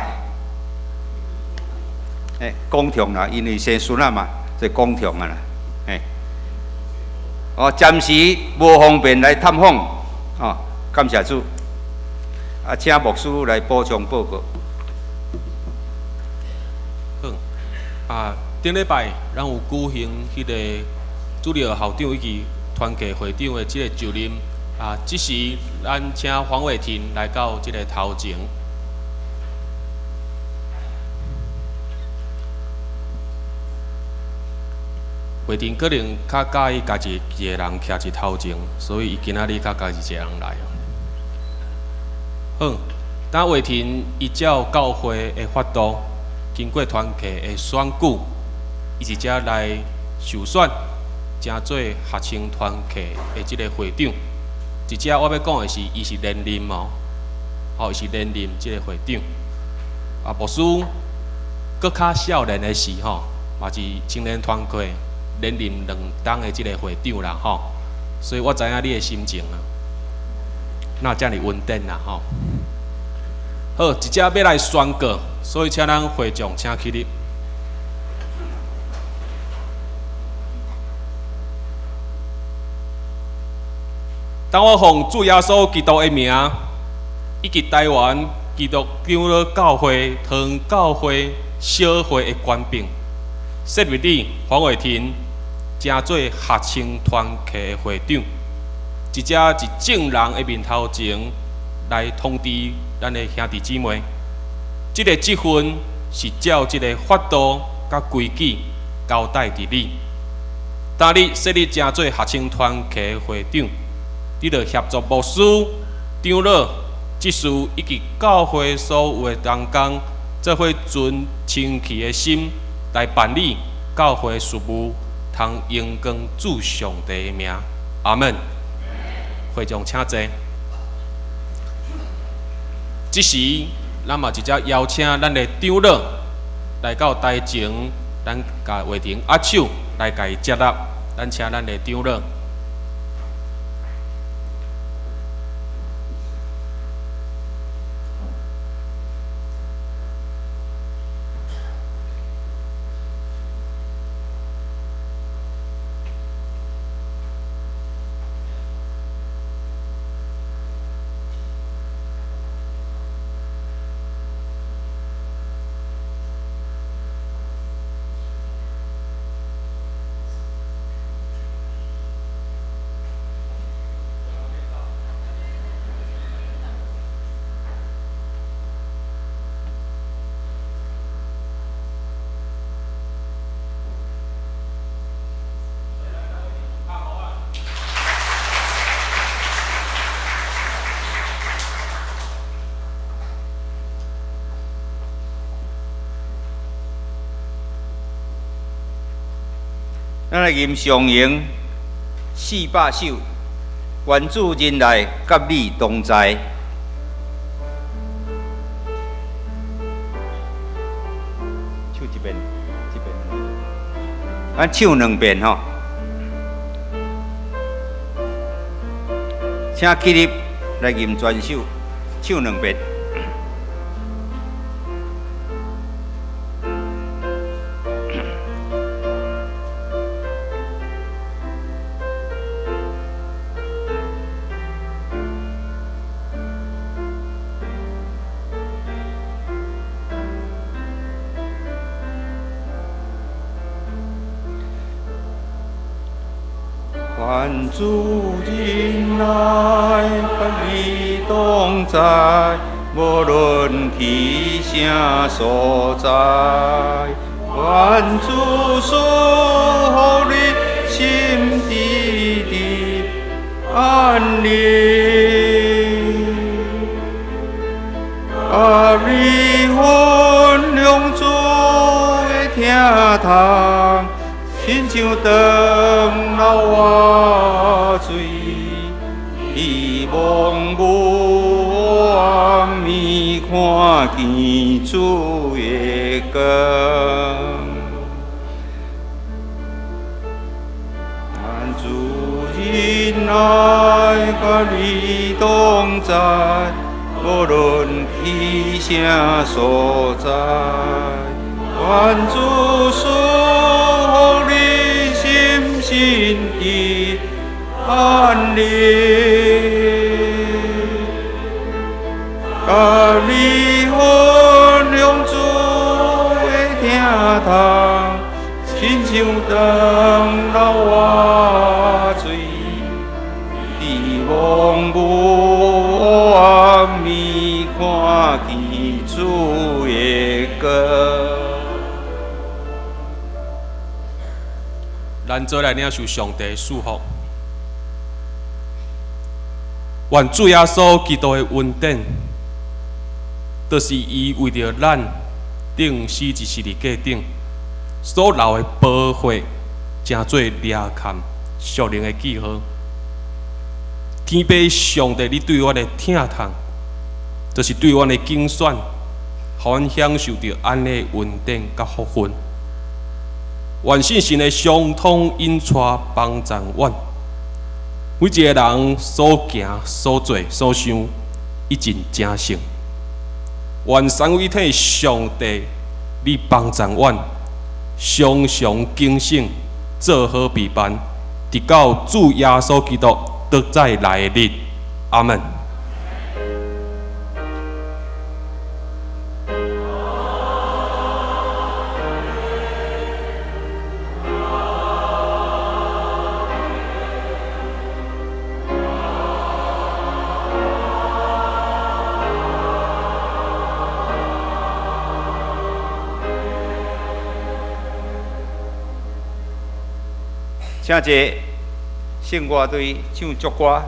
欸，講痛啦，因為生孫仔嘛，所以講痛啊啦，欸，哦，暫時無方便來探訪，哦，感謝主。啊，請牧師來補充報告。好，啊，頂禮拜咱有舉行彼個主日校長以及團契會長的這個就任。啊，這時咱請黃偉庭來到這個頭前。偉庭可能較佮意家己一個人徛佇頭前，所以伊今仔日較家己一個人來。好，當偉庭依照教會的法度，經過團契的選舉，伊佇遮來受選，成做學生團契的這個會長。佇遮我欲講的是，伊是連任哦，吼，伊是連任這個會長。啊，牧師閣較少年的時吼，嘛是青年團契連任兩冬的這個會長啦吼，所以我知影你的心情啊，哪遮爾穩定啦吼。好，這遮欲來宣告，所以請咱會眾請起立。當我奉主耶穌基督的名，以及台灣基督長老教會桃園教會小會的權柄，設立你黃偉庭，成做學生團契的會長，佇遮佇眾人的面頭前來通知咱的兄弟姊妹，這個職分是照這個法度佮規矩交代佇你。當你設立成做學生團契的會長，你著協助牧師、長老、執事以及教會所有的同工，做伙存清氣的心來辦理教會事務，通榮光主上帝的名。阿門。會眾請坐。這時，咱嘛直接邀請咱的長老來到台前，咱共偉庭握手來共伊接納。咱請咱的長老。咱來吟上詠400首，願主仁愛佮你同在。唱一遍，一遍。咱唱兩遍吼。請起立來吟全首，唱兩遍。願主仁愛佮你同在，無論去啥所在。願主賜予你心知知安寧，佮你分享主的疼痛，親像長流活水，希望無暗暝看見主的光。願主仁愛佮你同在，無論去啥所在。願主賜予你心心的安寧，佮你分享主的疼痛，親像長流活水，希望無暗暝看見主的光。咱做來領受上帝的祝福。願主耶穌基督的恩典，就是伊為著咱釘死佇十字架頂所流的寶血，成做掠崁屬靈的記號。天父上帝，你對阮的疼痛，就是對阮的揀選，予阮享受著按呢恩典佮福分。願聖神的相通引帶幫助阮，每一个人所行、所做、所想，一盡成聖。願三位一體上帝，你幫助阮，常常警醒，做好備辦，直到主耶穌基督倒再來的日。阿門。請坐，聖歌隊唱祝歌。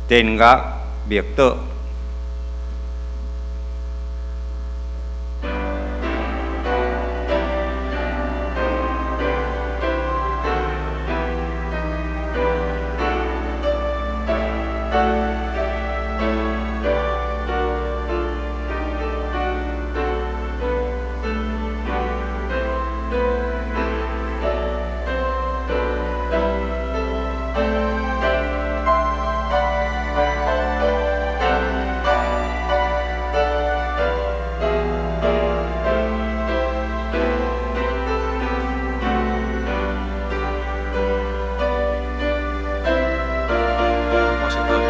電樂默禱。我先過去。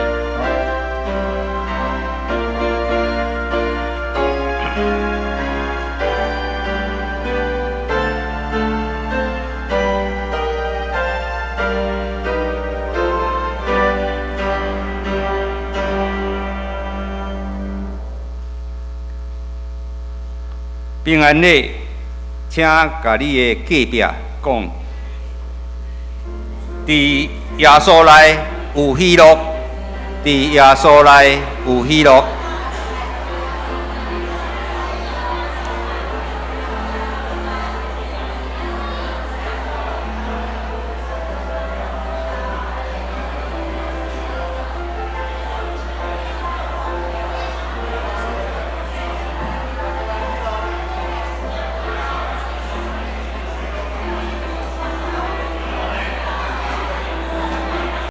平安禮，請共你的隔壁講，佇耶穌內有喜樂，佇耶穌內有喜樂。